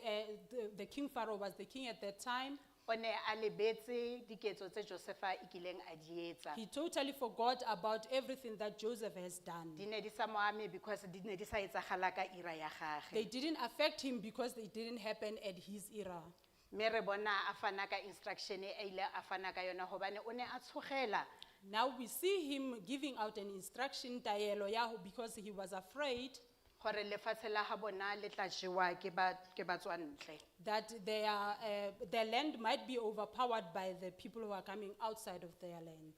the king Pharaoh was the king at that time, o ne a lebetse diketso tse Josefa e kileng a di etsa. he totally forgot about everything that Joseph has done. Di ne di sa mo ame because di ne di sa etsagala ka ira ya They gagwe. didn't affect him because it didn't happen at his era. Mme re bona a fana ka instruction e a ile a fana ka yona hobane o ne a tshogela Now we see him giving out an instruction, taelo ya ho- because he was afraid gore lefatshe la ha bona le tla jewa ke ba ke batswantle. that their land might be overpowered by the people who are coming outside of their land.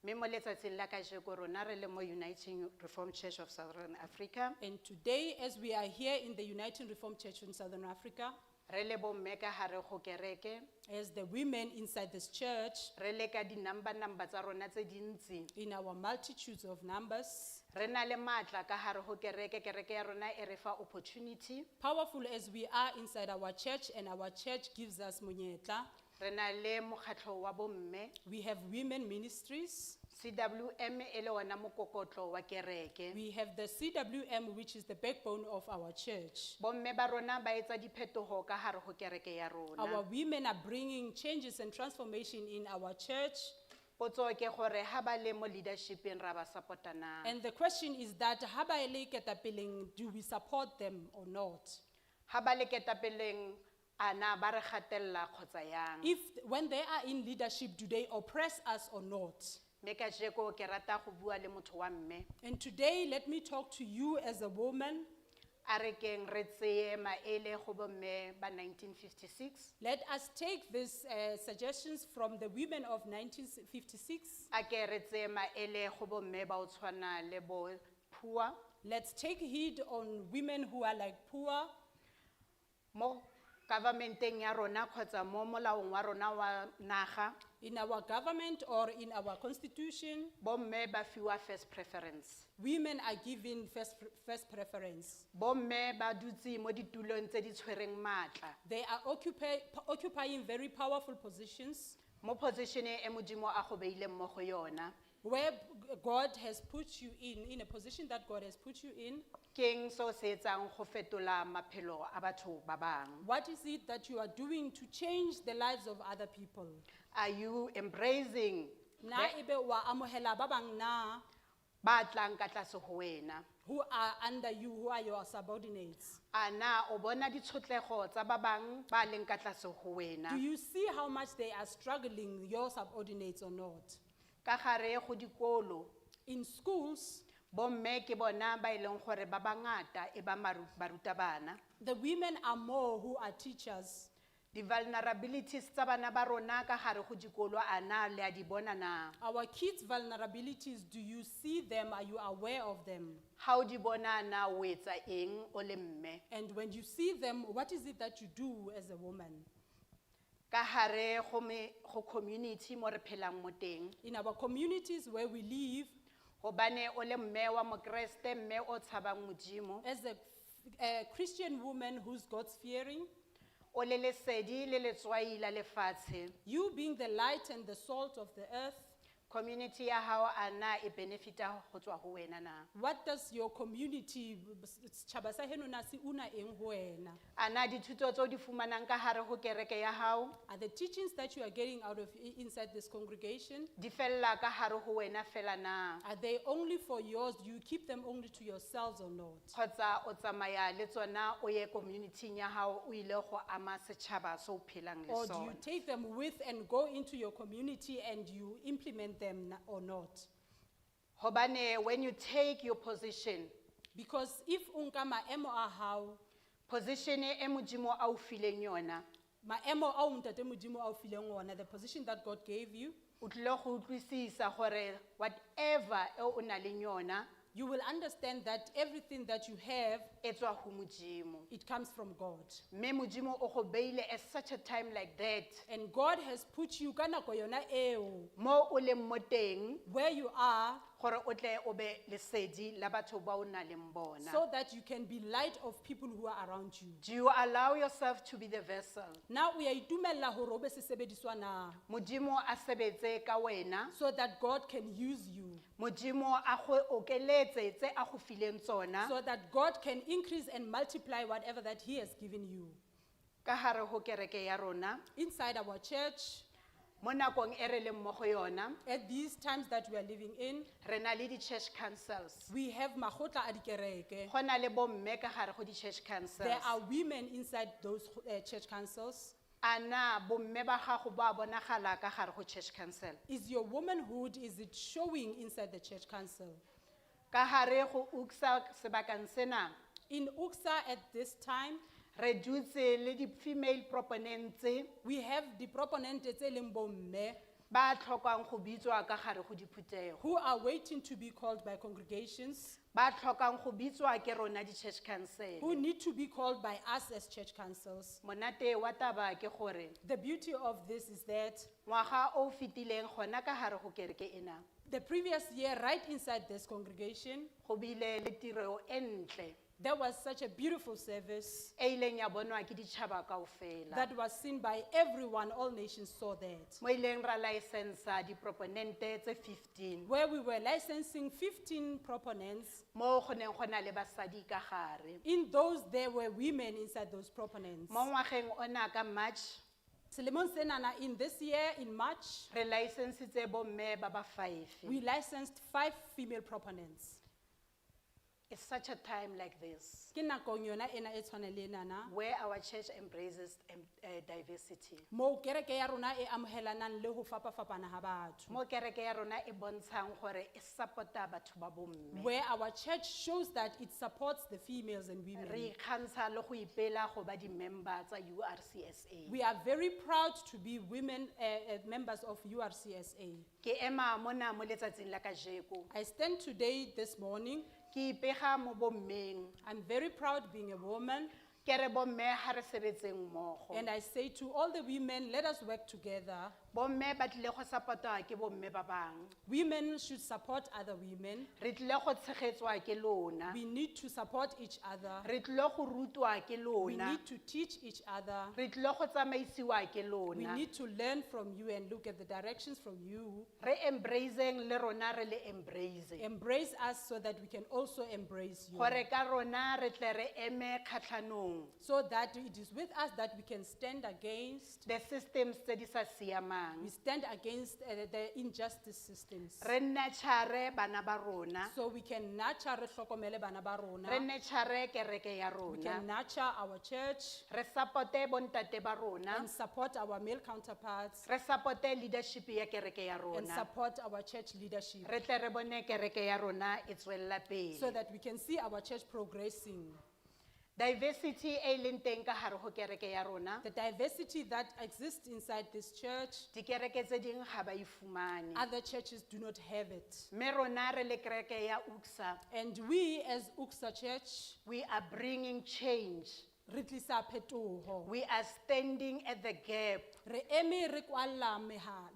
Mme mo letsatsing la kajeko rona re le mo Uniting Reformed Church of Southern Africa, And today, as we are here in the United Reformed Church in Southern Africa, re le bomme ka hare ho kereke, as the women inside this church, re le ka di-number number tsa rona tse dintsi. in our multitudes of numbers, Re na le matla ka hare ho kereke, kereke ya rona e re fa opportunity. powerful as we are inside our church, and our church gives us munyetla. Re na le mokgatlo wa bomme, We have women ministries. CWM e le ona mokokotlo wa kereke. We have the CWM, which is the backbone of our church. Bomme ba rona ba etsa diphetoho ka hare ho kereke ya Our rona. women are bringing changes and transformation in our church. Potso ke gore ha ba le mo leadership-eng ra ba support-a na? And the question is that, ha ba le ketapeleng, do we support them or not? Ha ba le ketapeleng, a na ba re gatelela kgotsa yang? If, when they are in leadership, do they oppress us or not? Mme kajeko ke rata go bua le motho wa mme. And today, let me talk to you as a woman. A re keng re tseye maele go bomme ba 1956. Let us take these suggestions from the women of 1956. A ke re tseye maele go bomme ba o tshwana le bo Phua. Let's take heed on women who are like poor. Mo governmenteng ya rona kgotsa mo molaong wa rona wa naga, In our government or in our constitution, bomme ba fiwa first preference. women are given first preference. Bomme ba dutse mo ditulong tse di tshwereng matla. They are occupying very powerful positions Mo position e Modimo a go beileng mo go yona. where God has put you in a position that God has put you in. Ke eng se o se etsang go fetola maphelo a batho ba bang? What is it that you are doing to change the lives of other people? Are you embracing Na ebe wa amohela ba bang na ba tlang ka tlase ho wena? who are under you, who are your subordinates? A na o bona ditshotlego tsa ba bang ba leng ka tlase ho wena? Do you see how much they are struggling, your subordinates or not? Ka gare go dikolo, In schools, bomme ke bona ba e leng gore ba bangata e ba barutabana. the women are more who are teachers. Di-vulnerabilities tsa bana ba rona ka gare go dikolo a na le a di bona na? Our kids' vulnerabilities, do you see them? Are you aware of them? Ha o di bona na o etsa eng o le mme? And when you see them, what is it that you do as a woman? Ka hare go me go community mo re phelang mo teng. In our communities where we live, Hobane o le mme wa Mokreste, mme o tshabang Modimo. as a Christian woman who's God's fearing, O le lesedi le letswai la lefatshe. You being the light and the salt of the earth, Community ya hao a na e benefita ho tswa ho wena na? what does your community, setjhaba sa heno na se una eng ho wena? A na dithuto tseo di fumanang ka hare ho kereke ya hao Are the teachings that you are getting out of inside this congregation, di fella ka hare ho wena fela na? are they only for yours? Do you keep them only to yourselves or not? Kgotsa o tsamaya le tsona o ye community-ing ya hao o ile go ama setšhaba se o phelang le Or do you sona? take them with and go into your community and you implement them or not? Hobane when you take your position, Because if o nka maemo a hao, position e Modimo a o fileng yona, maemo ao ntate Modimo a o fileng ona, the position that God gave you, o tlile go utlwisisa gore whatever e o nang le yona you will understand that everything that you have, e tswa ho Modimo. it comes from God. Mme Modimo o go beile at such a time like that, And God has put you ka nako yona eo, mo o leng mo teng, where you are, gore o tle o be lesedi la batho ba o nang le bona. so that you can be light of people who are around you. Do you allow yourself to be the vessel? Na o ya itumella hore o be sesebediswa na? Modimo a sebetse ka wena, So that God can use you. Modimo a go okeletse tse a go fileng tsona So that God can increase and multiply whatever that He has given you. ka hare ho kereke ya rona. Inside our church, Mo nakong e re leng mo go yona, at these times that we are living in, re na le di-church councils. we have makgotla a dikereke. Go na le bomme ka gare go di-church councils. There are women inside those church councils. A na bomme ba gago ba bonagala ka gare go church council? Is your womanhood, is it showing inside the church council? Ka hare go UCCSA sebakeng sena, In UCCSA at this time, re dutse le di-female proponents we have the proponent tse leng bomme ba tlhokang go bitswa ka gare go diphuthego. who are waiting to be called by congregations, Ba tlhokang go bitswa ke rona di-church council. who need to be called by us as church councils. Monate wa taba ke gore, The beauty of this is that ngwaga o fetileng gona ka hare go kereke ena, the previous year, right inside this congregation, go bile le tiro e ntle there was such a beautiful service e ileng ya bonwa ke ditšhaba kaofela. that was seen by everyone, all nations saw that. Mo ileng ra licensa diproponente tse 15, Where we were licensing 15 proponents, mo go neng go na le basadi ka gare. in those there were women inside those proponents. Mo ngwageng ona ka March, Selemong senana, in this year, in March, re licensitse bomme ba ba 5. we licensed 5 female proponents. It's such a time like this Ke nakong yona ena e tshwana le enana, where our church embraces diversity. moo kereke ya rona e amohelanang le ho fapafapana ha batho. Mo kereke ya rona e bontshang gore e support-a batho ba bomme. Where our church shows that it supports the females and women. Re ikgantsha le go ipela go ba di-member tsa URCSA. We are very proud to be women members of URCSA. Ke ema mona mo letsatsing la kajeko. I stand today, this morning, Ke ipega mo bommeng. I'm very proud being a woman. Ke re bomme ha re sebetseng mmogo. And I say to all the women, let us work together. Bomme ba tlile go support-wa ke bomme ba bang. Women should support other women. Re tlile go tshegetswa ke lona. We need to support each other. Re tlile go rutwa ke We lona. need to teach each other. Re tlile go tsamaisiwa ke We lona. need to learn from you and look at the directions from you. Re embraceng le rona re le embrace. Embrace us so that we can also embrace you. Gore ka rona re tle re eme kgatlhanong So that it is with us that we can stand against, the systems tse di sa siamang. we stand against the injustice systems. Re nurture bana ba rona. So we can nurture, re hlokomele bana ba rona. Re nurture kereke ya We rona. can nurture our church Re supporte bontate ba rona. and support our male counterparts Re supporte leadership ya kereke ya and rona. support our church leadership Re tle re bone kereke ya rona e tswella so pele. that we can see our church progressing. Diversity e leng teng ka hare ho kereke ya rona. The diversity that exists inside this church, Dikereke tse ding ha ba e fumane. other churches do not have it. Mme rona re le kereke ya UCCSA, And we as UCCSA Church, we are bringing change. re tlisa phetoho. We are standing at the gap. Re eme re kwalla meha,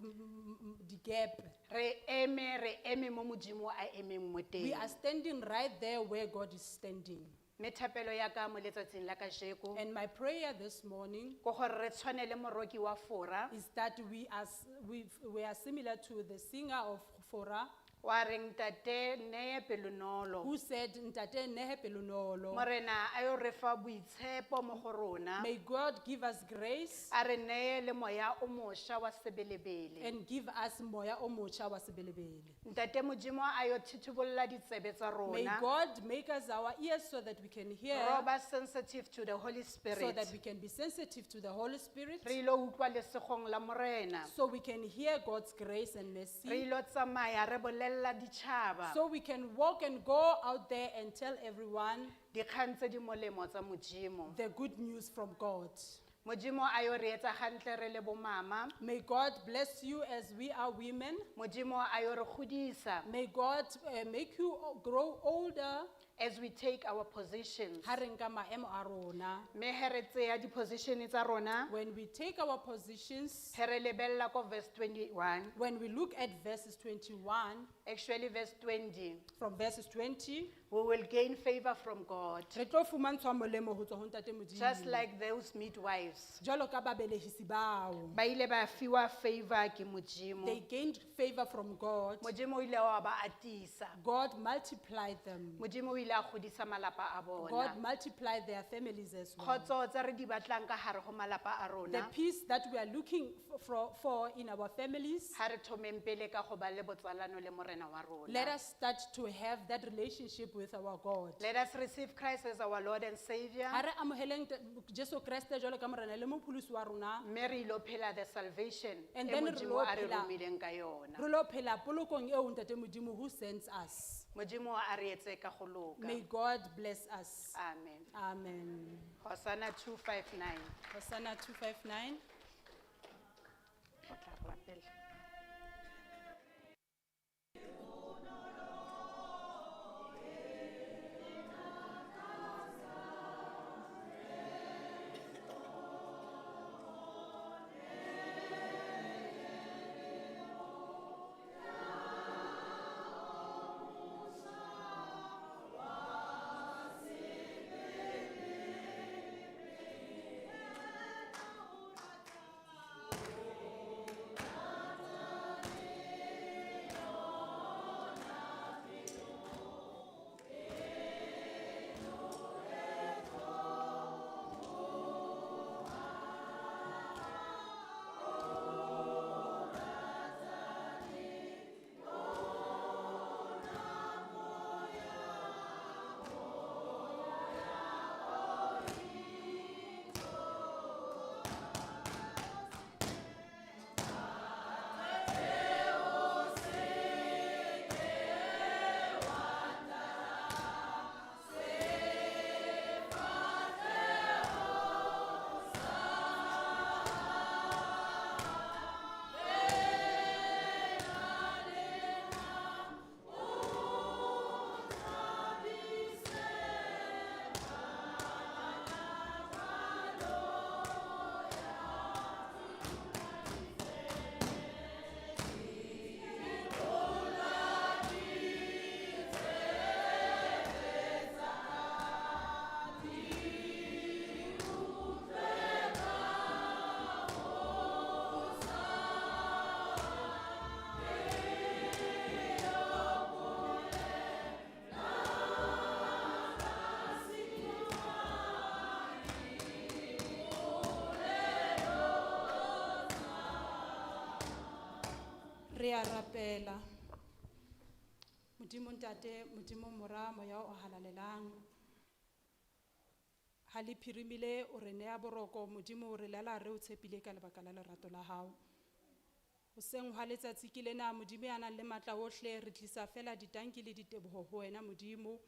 di-gap. Re eme, re eme mo Modimo a emeng mo We teng. are standing right there where God is standing. Mme thapelo ya ka mo letsatsing la kajeko And my prayer this morning ke gore re tshwane le moroki wa Fora is that we are similar to the singer of Fora wa reng ntate neye pelonolo. who said, Ntate nehe pelonolo. Morena a yo re fa boitshepo mo go rona. May God give us grace A re neye le moya o mošwa wa sebelebele. and give us moya o motjha wa sebelebele. Ntate Modimo a yo thithibolla ditsebe tsa May rona. God make us our ears so that we can hear, Ro ba sensitive to the Holy so Spirit. that we can be sensitive to the Holy Spirit, Re ilo utlwa lesegong la Morena. so we can hear God's grace and Re mercy, ilo tsamaya re bolella ditšhaba so we can walk and go out there and tell everyone dikgang tse di molemo tsa Modimo. the good news from God. Modimo a yo re etsa hantle re le bo mama. May God bless you as we are women. Modimo a yo re godisa May God make you grow older as we take our positions. ha re nka maemo a rona. Mme he re tseya di-position tsa rona, When we take our positions, he re lebella ko verse 21, when we look at verses 21, actually verse 20, from verses 20, we will gain favor from God, re tlo fumantshwa molemo ho tswa ho Ntate just Modimo. like those midwives. Jwalo ka babelehisi bao. Ba ile ba fiwa favor ke Modimo. They gained favor from God. Modimo o ile wa ba atisa. God multiplied them. Modimo o ile a godisa malapa a bona. God multiplied their families as well. Kgotso tse re di batlang ka hare ho malapa a The rona, peace that we are looking for in our families, ha re thomeng pele ka go ba le botsalano le Morena wa let rona. us start to have that relationship with our God. Let us receive Christ as our Lord and Savior. Ha re amoheleng Jesu Kreste jwalo ka Morena le Mopholosi wa rona, Mme re ilo phela the salvation And e then re Modimo lo a re phela- romileng ka yona. re lo phela polokong eo Ntate Modimo who sends us. Modimo a re etse ka go loka. May God bless us. Amen. Amen. Hosanna 259. Hosanna 259. O tla re rapela. Re a rapela. Modimo Ntate, Modimo Mora, Moya o halalelang. Ha le phirimile o re neya boroko, Modimo o re lala re o tshepile ka lebaka la lerato la hao. Hoseng hwa letsatsi ke lena, Modimo ya nang le matla ohle, re tlisa fela ditanki le diteboho ho wena Modimo.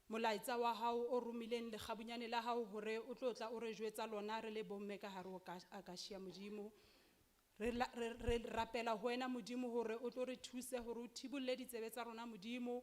Molaetsa wa hao o romileng lekgabunyane la hao hore o tlo tla o re jwetsa lona re le bomme ka hare ho Akasia Modimo. Re rapela ho wena Modimo hore o tlo re thuse hore o thibolle ditsebe tsa rona Modimo,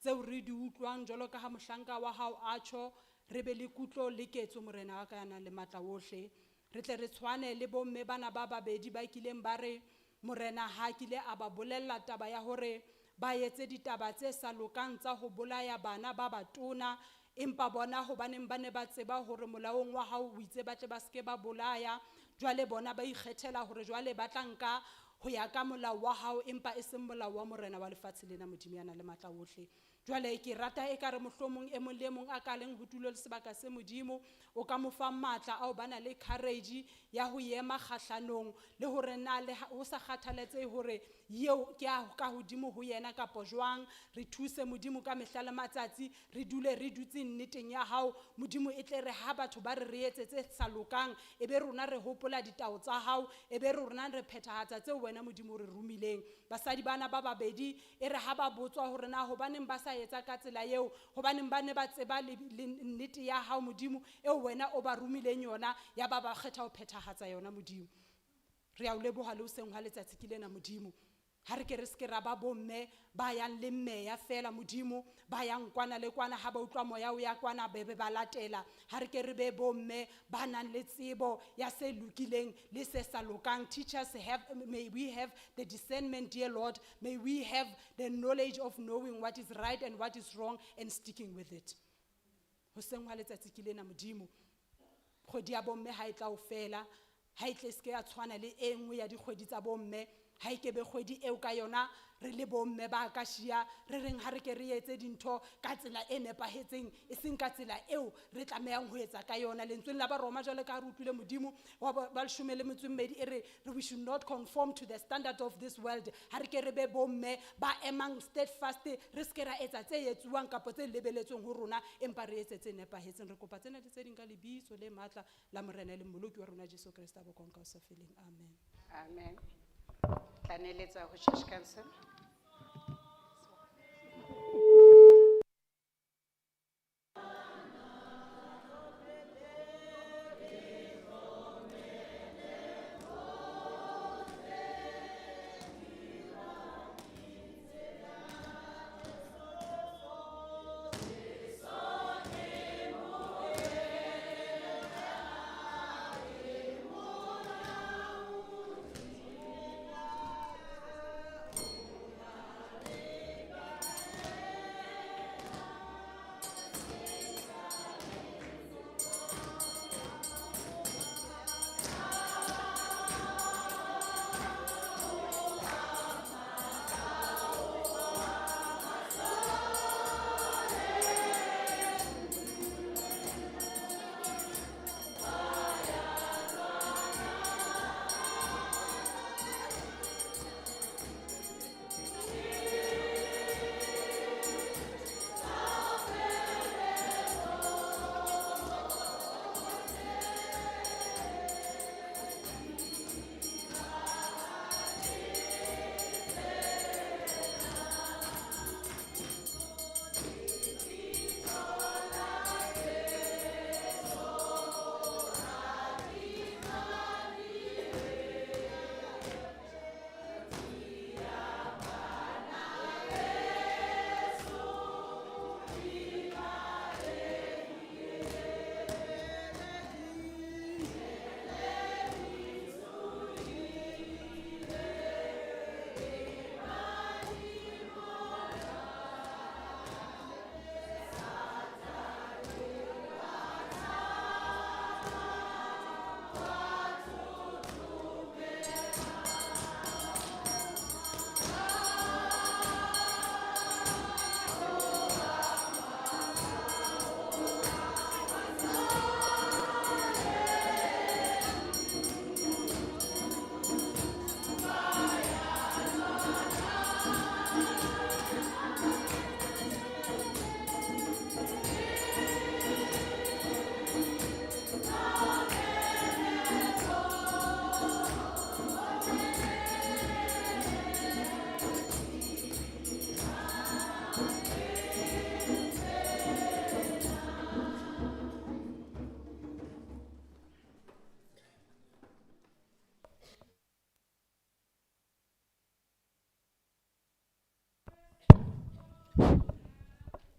tseo re di utlwang jwalo ka ha mohlanka wa hao a tjho, re be le kutlo le ketso Morena wa ka ya nang le matla ohle. Re tle re tshwane le bomme bana ba babedi ba kileng ba re Morena ha kile a ba bolella taba ya hore ba etse ditaba tse sa lokang tsa ho bolaya bana ba batona, Empa bona hobaneng ba ne ba tseba hore molaong wa hao o itse ba tle ba seke ba bolaya, jwale bona ba ikgethela hore jwale ba tla nka ho ya ka molao wa hao empa e seng molao wa morena wa lefatshe lena Modimo ya nang le matla ohle. Jwale ke rata ekare mohlomong e mong le e mong a ka leng ho tulo le sebaka se Modimo o ka mo fa matla a ho bana le courage ya ho ema kgahlanong le hore na le ho sa kgathaletsehe hore eo ke a ka hodimo ho yena kapo jwang. Re thuse Modimo ka mehla le matsatsi, re dule re dutse nneteng ya hao Modimo, e tle re ha batho ba re re etse tse sa lokang e be rona re hopola ditao tsa hao, e be rona re phethahatsa tseo wena Modimo o re romileng. Basadi bana ba babedi e re ha ba botswa hore na hobaneng ba sa etsa ka tsela eo, hobaneng ba ne ba tseba le nnete ya hao Modimo eo wena o ba romileng yona, ya ba ba kgetha ho phethahatsa yona Modimo. Re a o leboha le hoseng hwa letsatsi ke lena Modimo. Ha re ke re seke ra ba bomme ba yang le meya fela Modimo, ba yang kwana le kwana ha ba utlwa moya o ya kwana be be ba latela. Ha re ke re be bomme ba nang le tsebo ya se lokileng le se sa lokang. Teachers have, may we have the discernment, dear Lord. May we have the knowledge of knowing what is right and what is wrong and sticking with it. Hoseng hwa letsatsi ke lena Modimo. Kgwedi ya bomme ha e tla o fela, ha e tle se ke ya tshwana le e nngwe ya dikgwedi tsa bomme. Ha e ke be kgwedi eo ka yona re le bomme ba ka shia re reng ha re ke re etse dintho ka tsela e nepahetseng, e seng ka tsela eo re tlamehang ho etsa ka yona. Lentsweng la Baroma jwalo ka ha re utlwile Modimo wa ba leshome le metso e mmedi e re, we should not conform to the standard of this world. Ha re ke re be bomme ba emang steadfast, re se ke ra etsa tse etsuwang kapa tse lebeletsweng ho rona, empa re etse tse nepahetseng. Re kopa tsena le tse ding ka lebitso le matla la Morena le Mmoloki wa rona Jesu Kreste a bokong ka ho sa feleng. Amen. Amen. Tlaneletsa ho Church Council.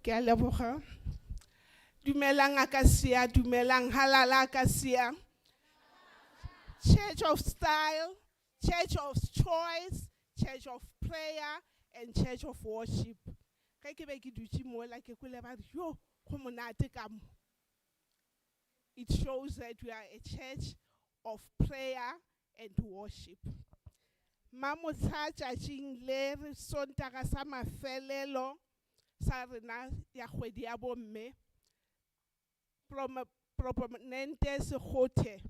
Ke a leboga. Dumelang Akasia, dumelang halala Akasia. Church of style, church of choice, church of prayer and church of worship. Ge ke be ke dutše mola ke kwele ba re yo Go monate ka mo. It shows that we are a church of prayer and worship. Mamotlha tšatšing le re Sontaga sa mafelelo sa rena ya kgwedi ya bomme, Proponente Sekgothe,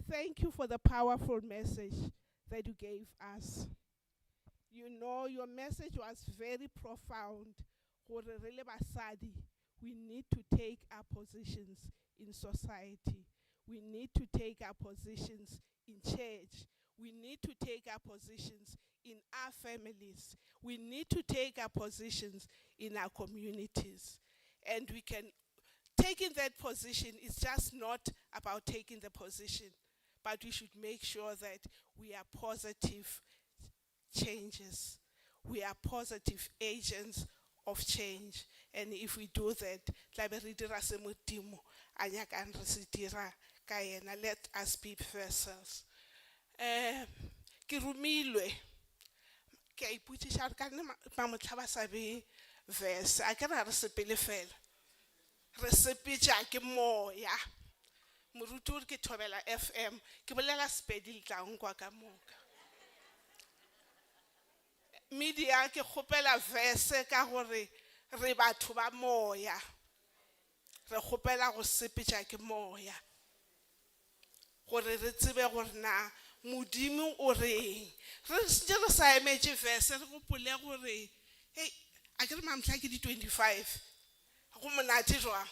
thank you for the powerful message that you gave us. You know, your message was very profound. Gore re le basadi, we need to take our positions in society. We need to take our positions in church. We need to take our positions in our families. We need to take our positions in our communities. And we can, taking that position is just not about taking the position, but we should make sure that we are positive changes. We are positive agents of change. And if we do that, tla be re dira se Modimo a nyakang re se dira ka yena. Let us be vessels. Ke romilwe, ke a ipotšiša gore ka nne mamotlha ba sa be verse, a ke re ha re sepele fela, re sepetša ke moya. Moruti o re ke Thobela FM, ke bolela Sepedi le tla nkwa ka moka. Media, ke kgopela verse ka gore re batho ba moya, re kgopela go sepetša ke moya gore re tsebe gore na Modimo o reng. Re sentse re sa emetše verse, re gopole gore hei, a ke re mamhla ke di-25, go monate jwang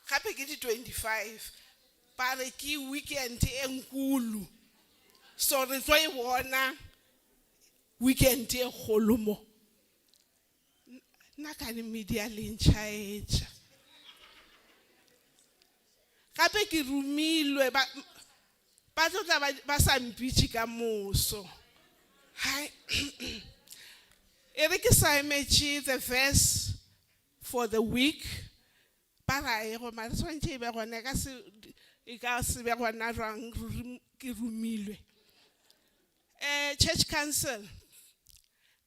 gape ke di-25, ba re ke weekend e nkulu, so re tlo e bona weekend e kgolo mo. Nna ka ne media le ntšhaetša gape ke romilwe, ba tlo tla ba sa mpitše ka moso. Hai, e re ke sa emetše the verse for the week, ba rae go mare tshwanetse e be gona, e ka se be gona jwang, ruri ke romilwe. Church council,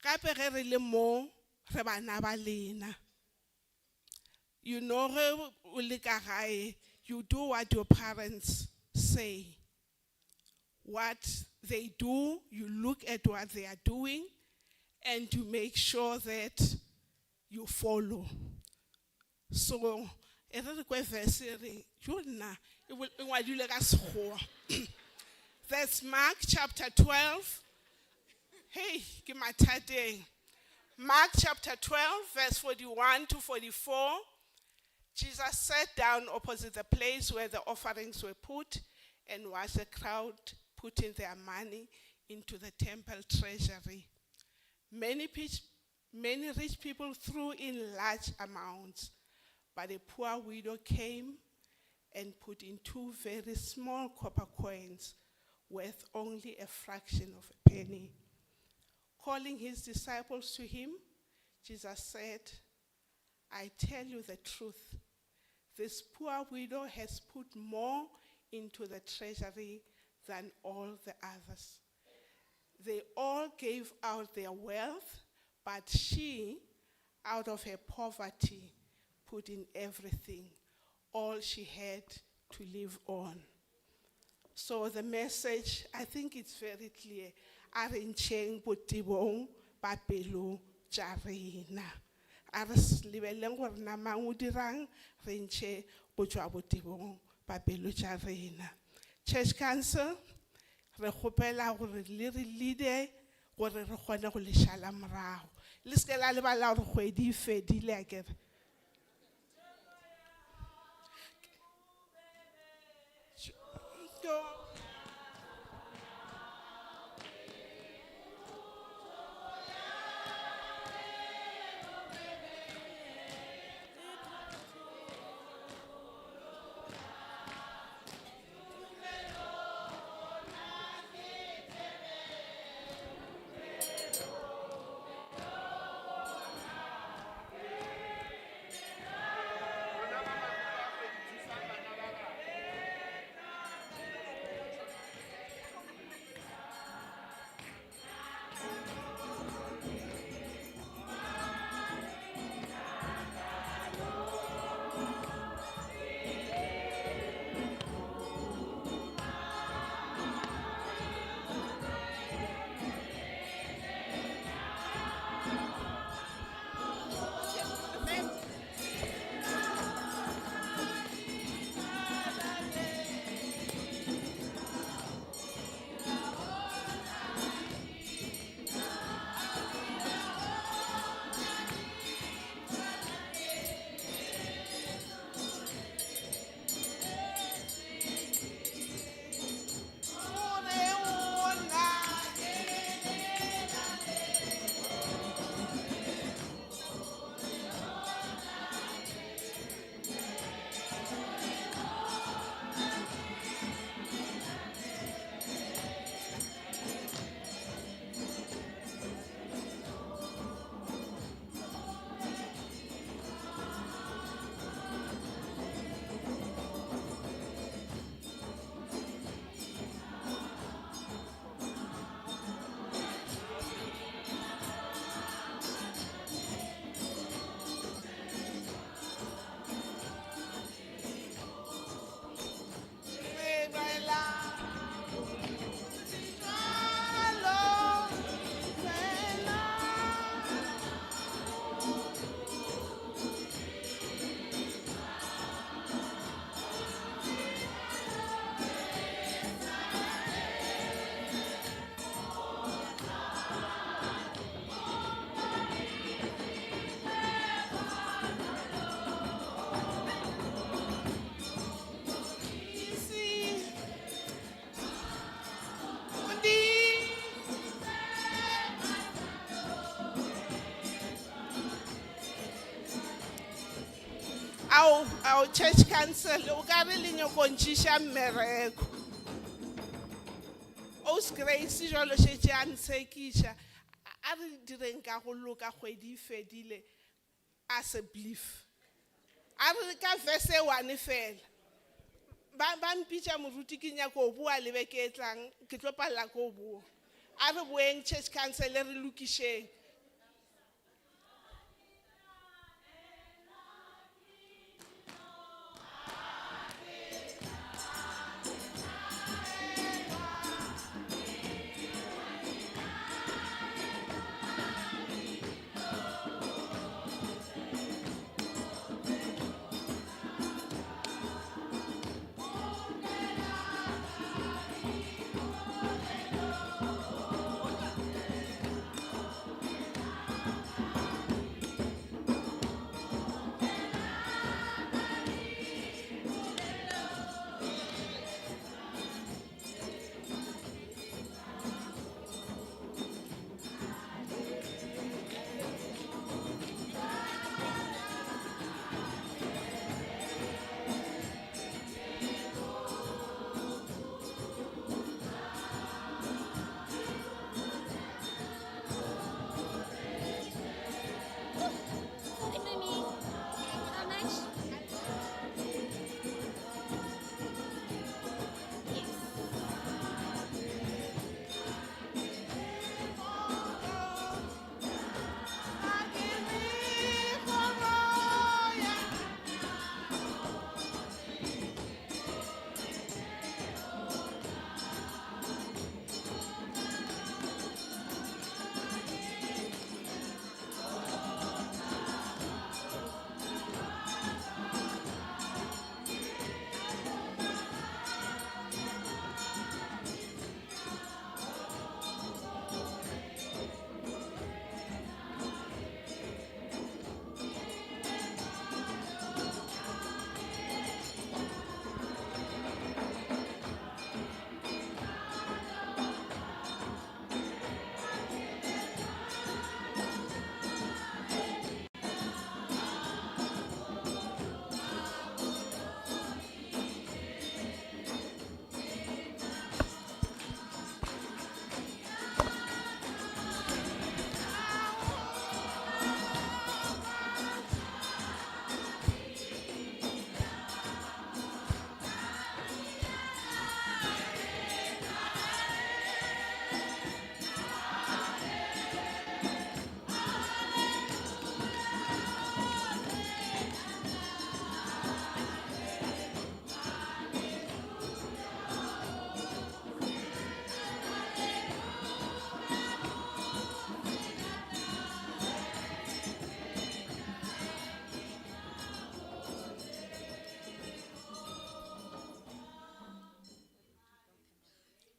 gape ge re le mo re bana ba lena. You know, ge o le ka gae, you do what your parents say. What they do, you look at what they are doing and you make sure that you follow. So e re re kwe verse e reng, jo nna, e ngwadilwe ka Sekgowa. That's Mark chapter 12. Hey, ke mathateng. Mark chapter 12, verse 41 to 44. Jesus sat down opposite the place where the offerings were put and watched the crowd putting their money into the temple treasury. Many rich people threw in large amounts, but a poor widow came and put in 2 very small copper coins worth only a fraction of a penny. Calling his disciples to him, Jesus said, I tell you the truth, this poor widow has put more into the treasury than all the others. They all gave out their wealth, but she, out of her poverty, put in everything, all she had to live on. So the message, I think it's very clear. A re ntšheng botebong ba pelo tša rena. A re lebeleleng gore na mang o dirang, re ntšhe go tšwa botebong ba pelo tša rena. Church Council, re kgopela gore le re lead-e gore re kgone go le šala morago. Le se ke la lebala gore kgwedi e fedile, akere. Go. Ao church council o ka re le nyako ntšiša mmereko. Os Grace jalo šetše a ntshekiša. A re direng ka go loka kgwedi e fedile as a belief. A re ka verse e one fela. Ba mpitša moruti ke nyaka go boa le beke e tlang ke tlo palela ko boa. A re boeng church council re lokišeng. Sorry, mommy. How much? Yes.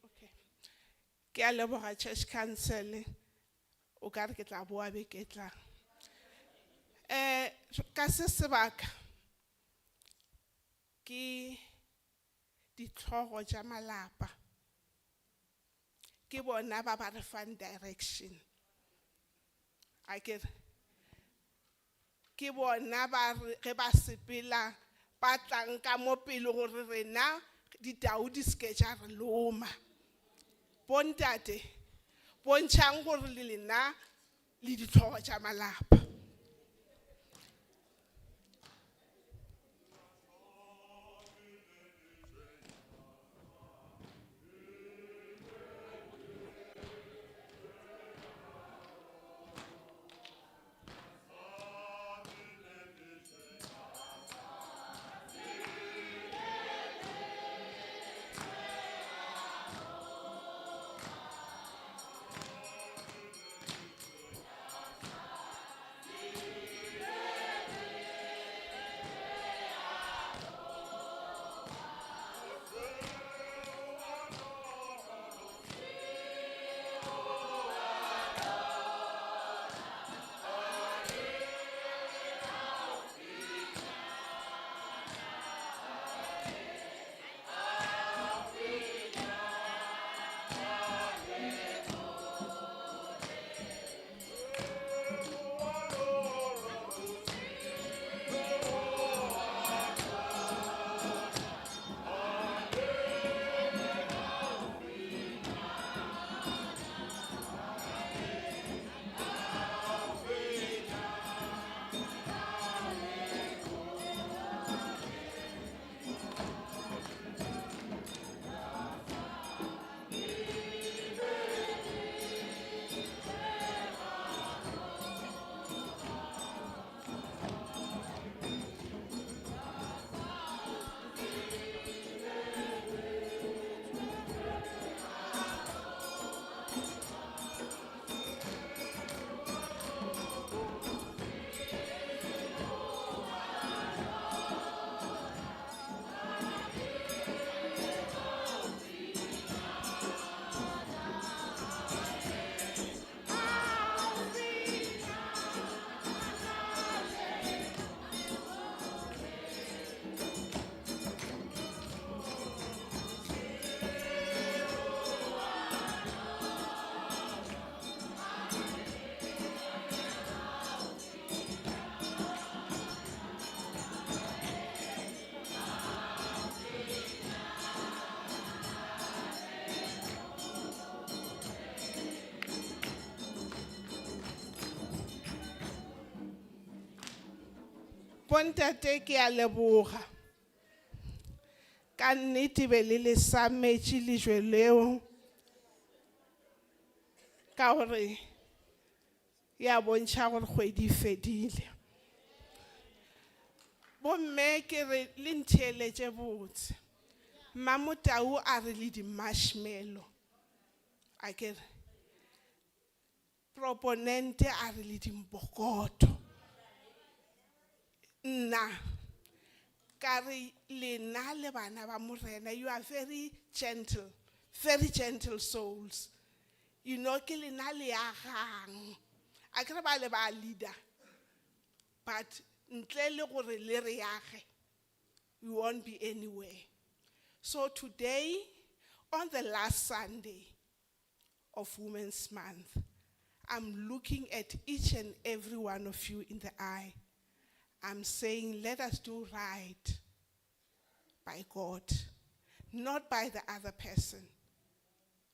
Okay. Ke a leboga church council. O ka re ke tla boa beke e tlang. Ka se sebaka ke ditlhogo tša malapa. Ke bona ba ba re fang direction. Akere ke bona ba re ge ba sepela ba tlang ka mo pele gore rena ditau di seke tša re loma. Bontate bontšhang gore le lena le ditlhogo tša malapa. Bontate ke a leboga. Ka nnete be le le sametše lejwe leo ka gore ya bontšha gore kgwedi e fedile. Bomme ke re le ntheeletše botse. Mmamotau a re le di-marshmallow. A ke re proponente a re le dimbokoto. Nna ka re lena le bana ba morena, you are very gentle, very gentle souls. You know ke lena le agang. A ke re ba le ba leader. But ntle le gore le re age, we won't be anywhere. So today, on the last Sunday of Women's Month, I'm looking at each and every one of you in the eye. I'm saying, let us do right by God, not by the other person,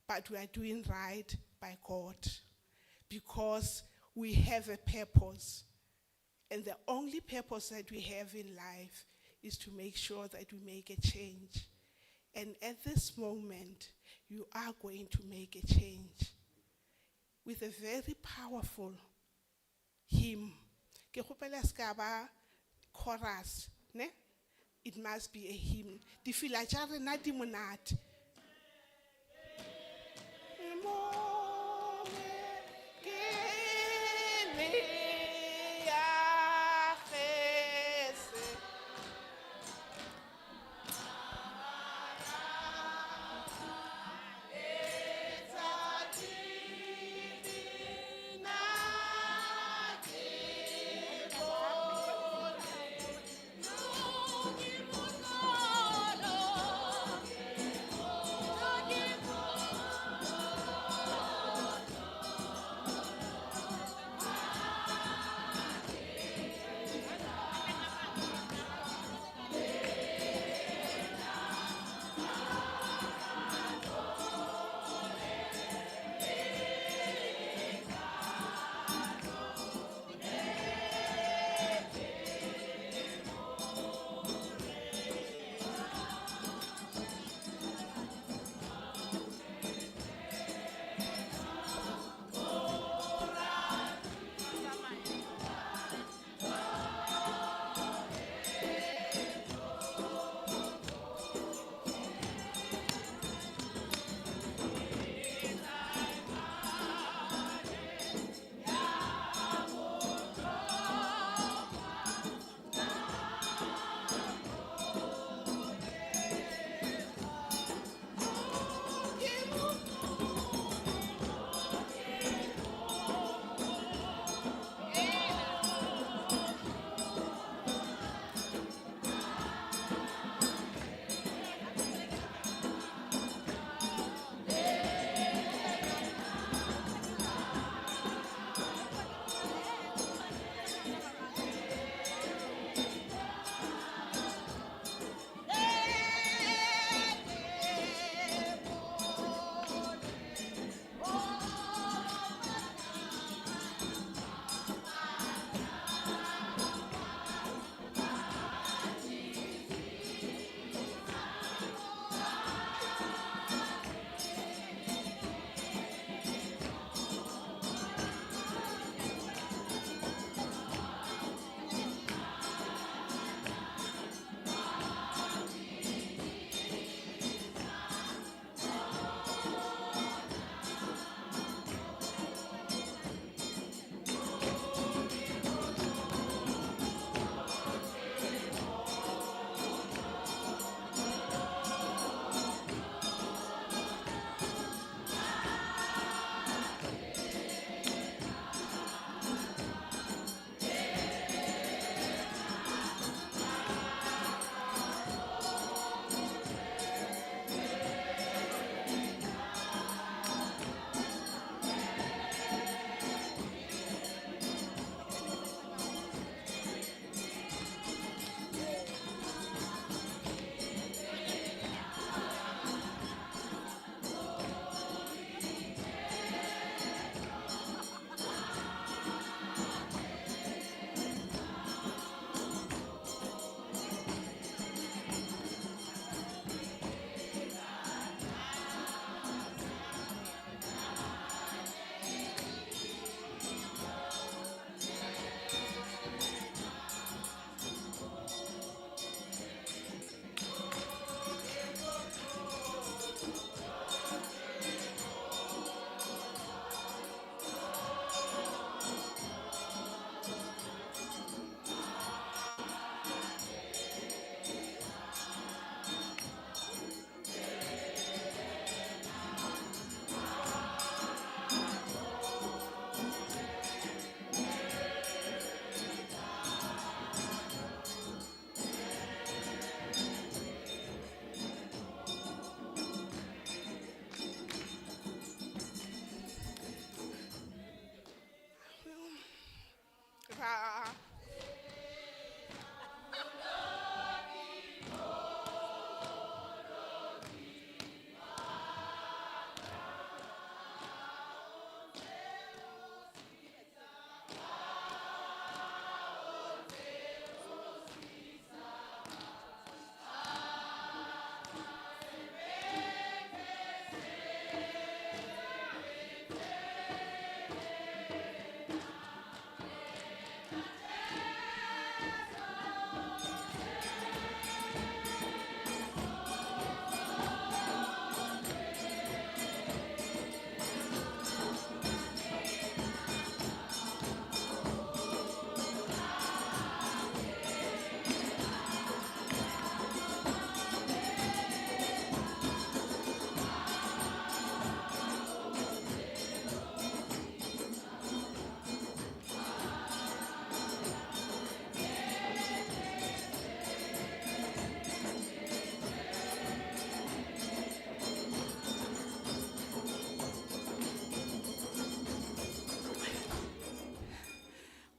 but we are doing right by God because we have a purpose. And the only purpose that we have in life is to make sure that we make a change. And at this moment, you are going to make a change with a very powerful hymn. Ke kgopela se ka ba chorus, ne? It must be a hymn. Difela tša rena di monate. Ke le ya gese.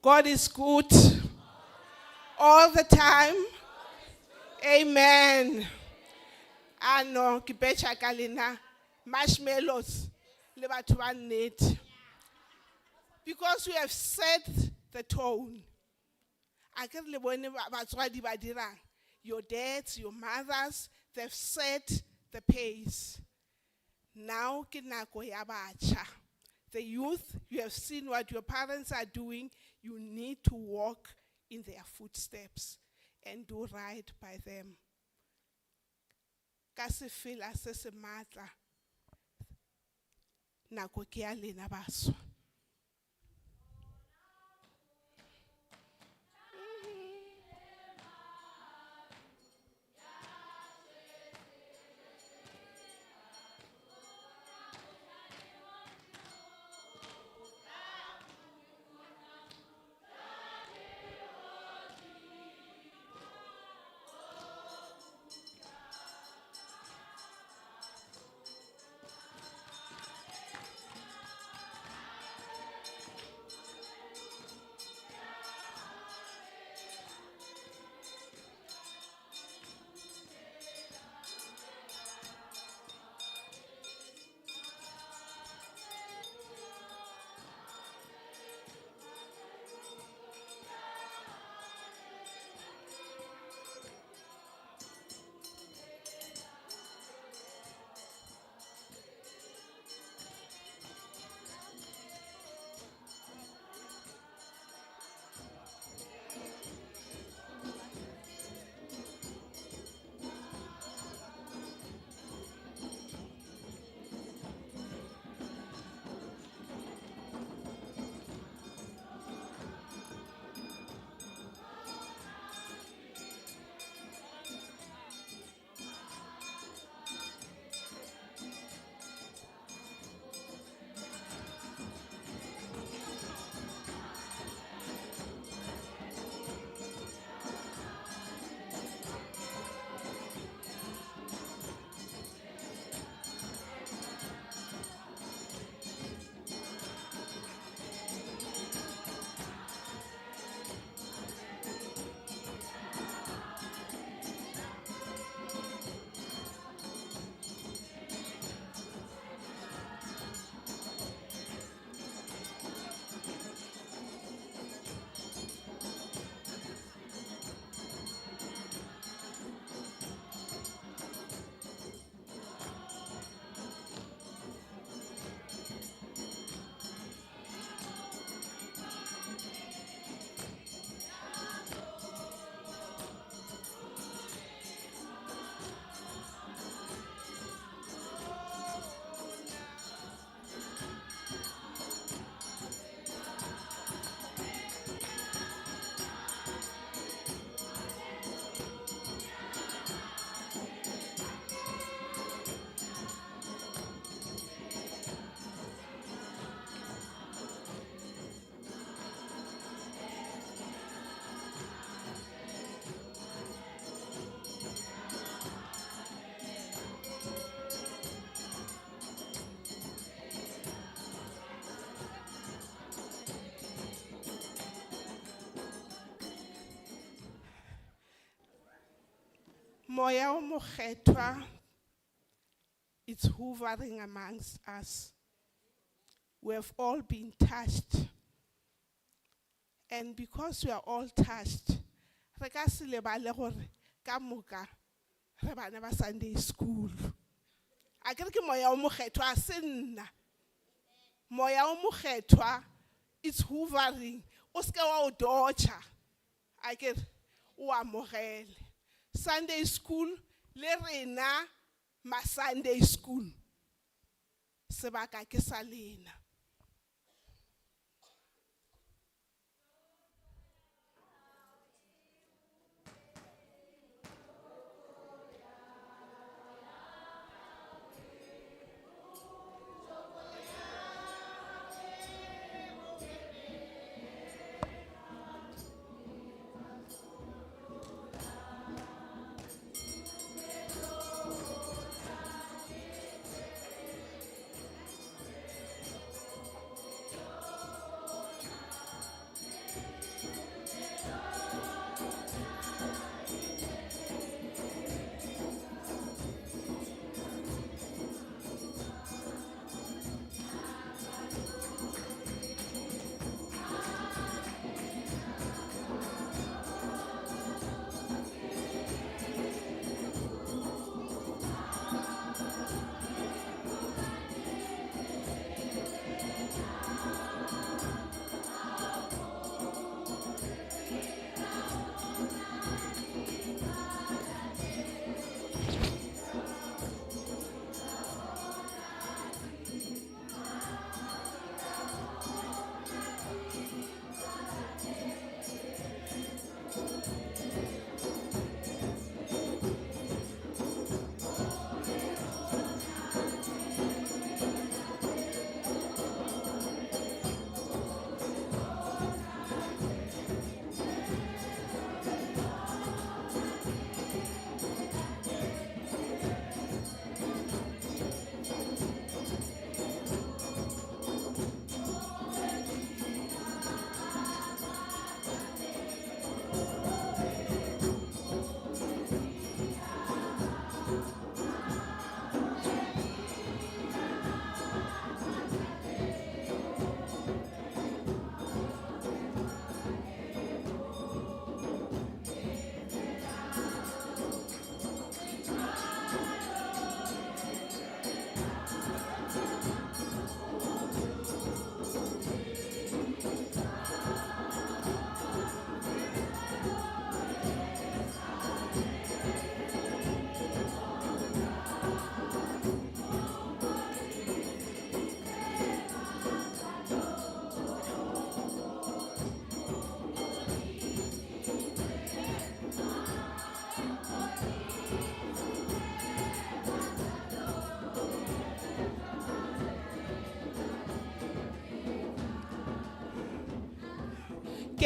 God is good all the time. Amen. Ano ke betjha ka lena marshmallows le batho ba nnete. Because we have set the tone. Akere le bone batswadi ba dirang. Your dads, your mothers, they've set the pace. Now ke nako ya batjha. The youth, you have seen what your parents are doing. You need to walk in their footsteps and do right by them. Ka sefela se se matla, nako ke ya lena baswa. Moya o Mokgethwa, it's hovering amongst us. We have all been touched. And because we are all touched, re ka se lebale gore ka moka re bana ba Sunday school. Akere ke moya o mokgethwa, ha se nna. Moya o mokgethwa, it's hovering. O seke wa o dodge-a. Akere o amogele. Sunday school le rena ma Sunday school. Sebaka ke sa lena.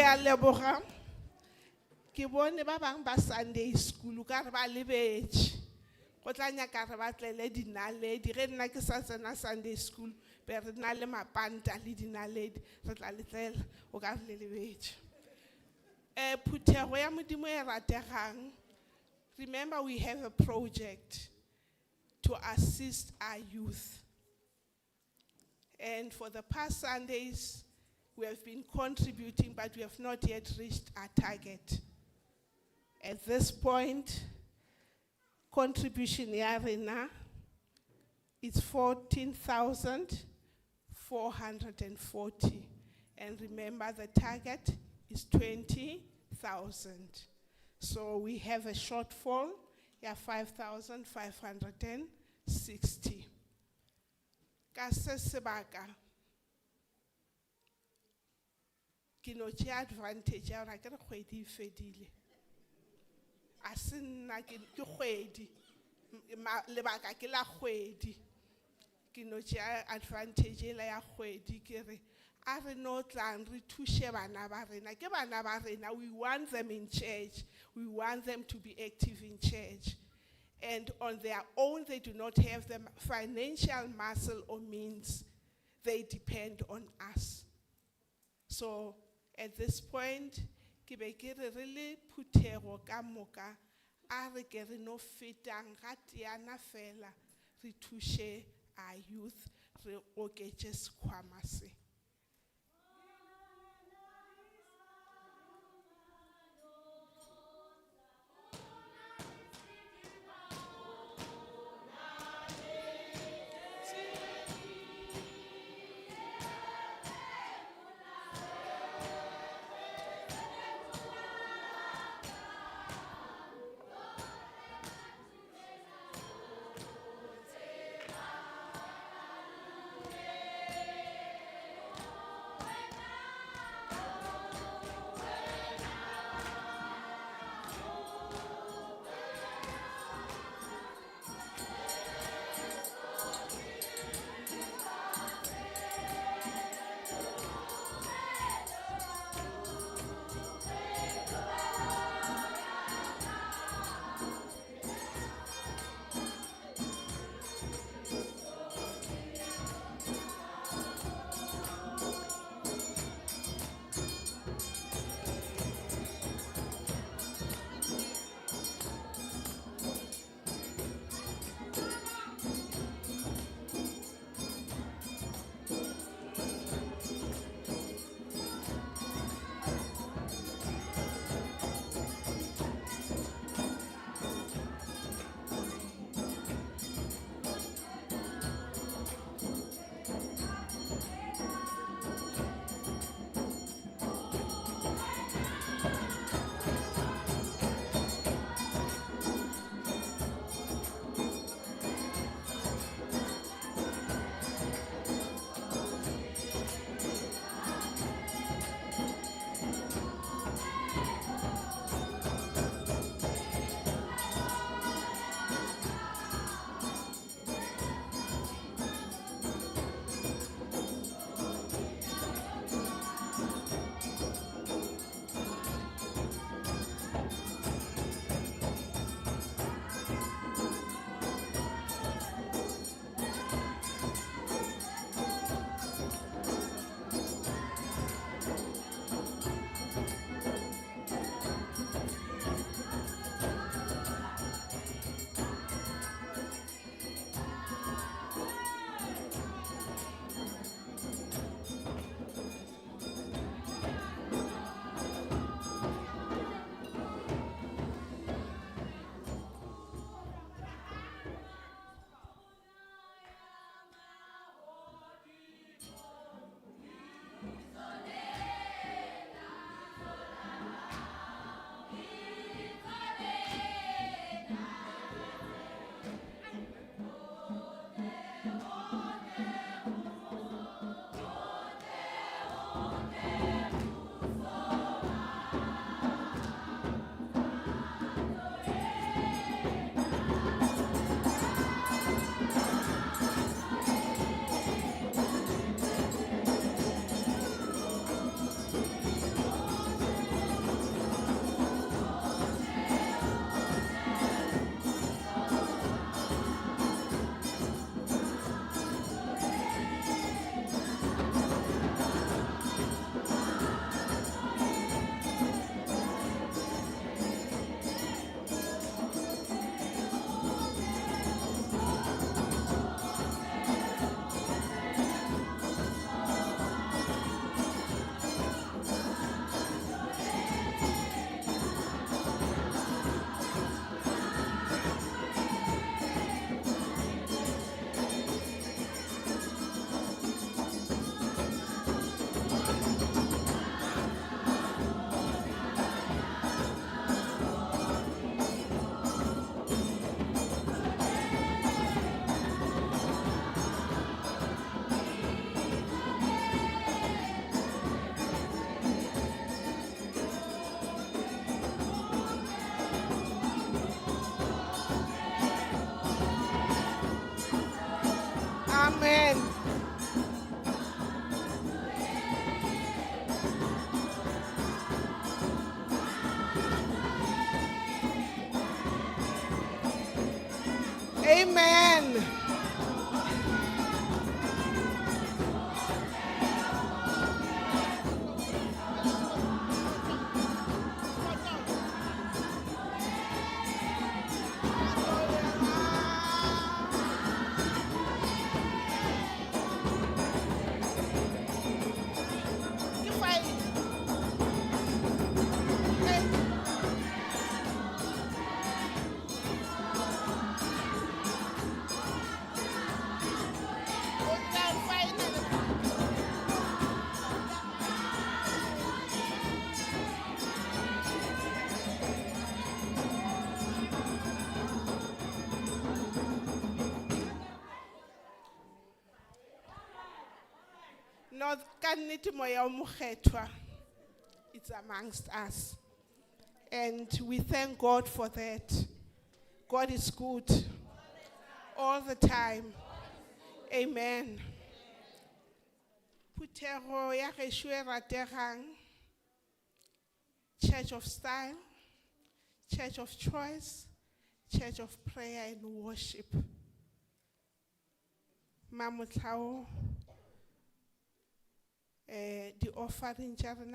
a leboga. Ke bone ba bang ba Sunday school ka re ba lebetše. Go tla nyaka re ba tlele dinaledi. Ge nna ke sa tsena Sunday school, be re na le mapanta le dinaledi, re tla le tlela, o ka re le lebetše. Phuthego ya Modimo e rategang, remember we have a project to assist our youth. And for the past Sundays, we have been contributing, but we have not yet reached our target. At this point, contribution ya rena is 14,440. And remember, the target is 20,000. So we have a shortfall ya 5,560. Ka se sebaka, ke no tšea advantage ya gore akere kgwedi e fedile. A se nna ke kgwedi, lebaka ke la kgwedi. Ke no tšea advantage ela ya kgwedi ke re, a re no tlang re thuše bana ba rena. Ke bana ba rena, we want them in church. We want them to be active in church. And on their own, they do not have the financial muscle or means. They depend on us. So at this point, ke be ke re re le phuthego ka moka, a re ke re no fetang ga teana fela, re thuše our youth, re oketše sekhwama se. Amen. Amen. Ke fine. Eh. O tla fine. No, ka nnete moya o mokgethwa it's amongst us. And we thank God for that. God is good all the time. Amen. Phuthego ya gešo e rategang, Church of Style, Church of Choice, Church of Prayer and Worship. Mamotlhao, di offering tša rena.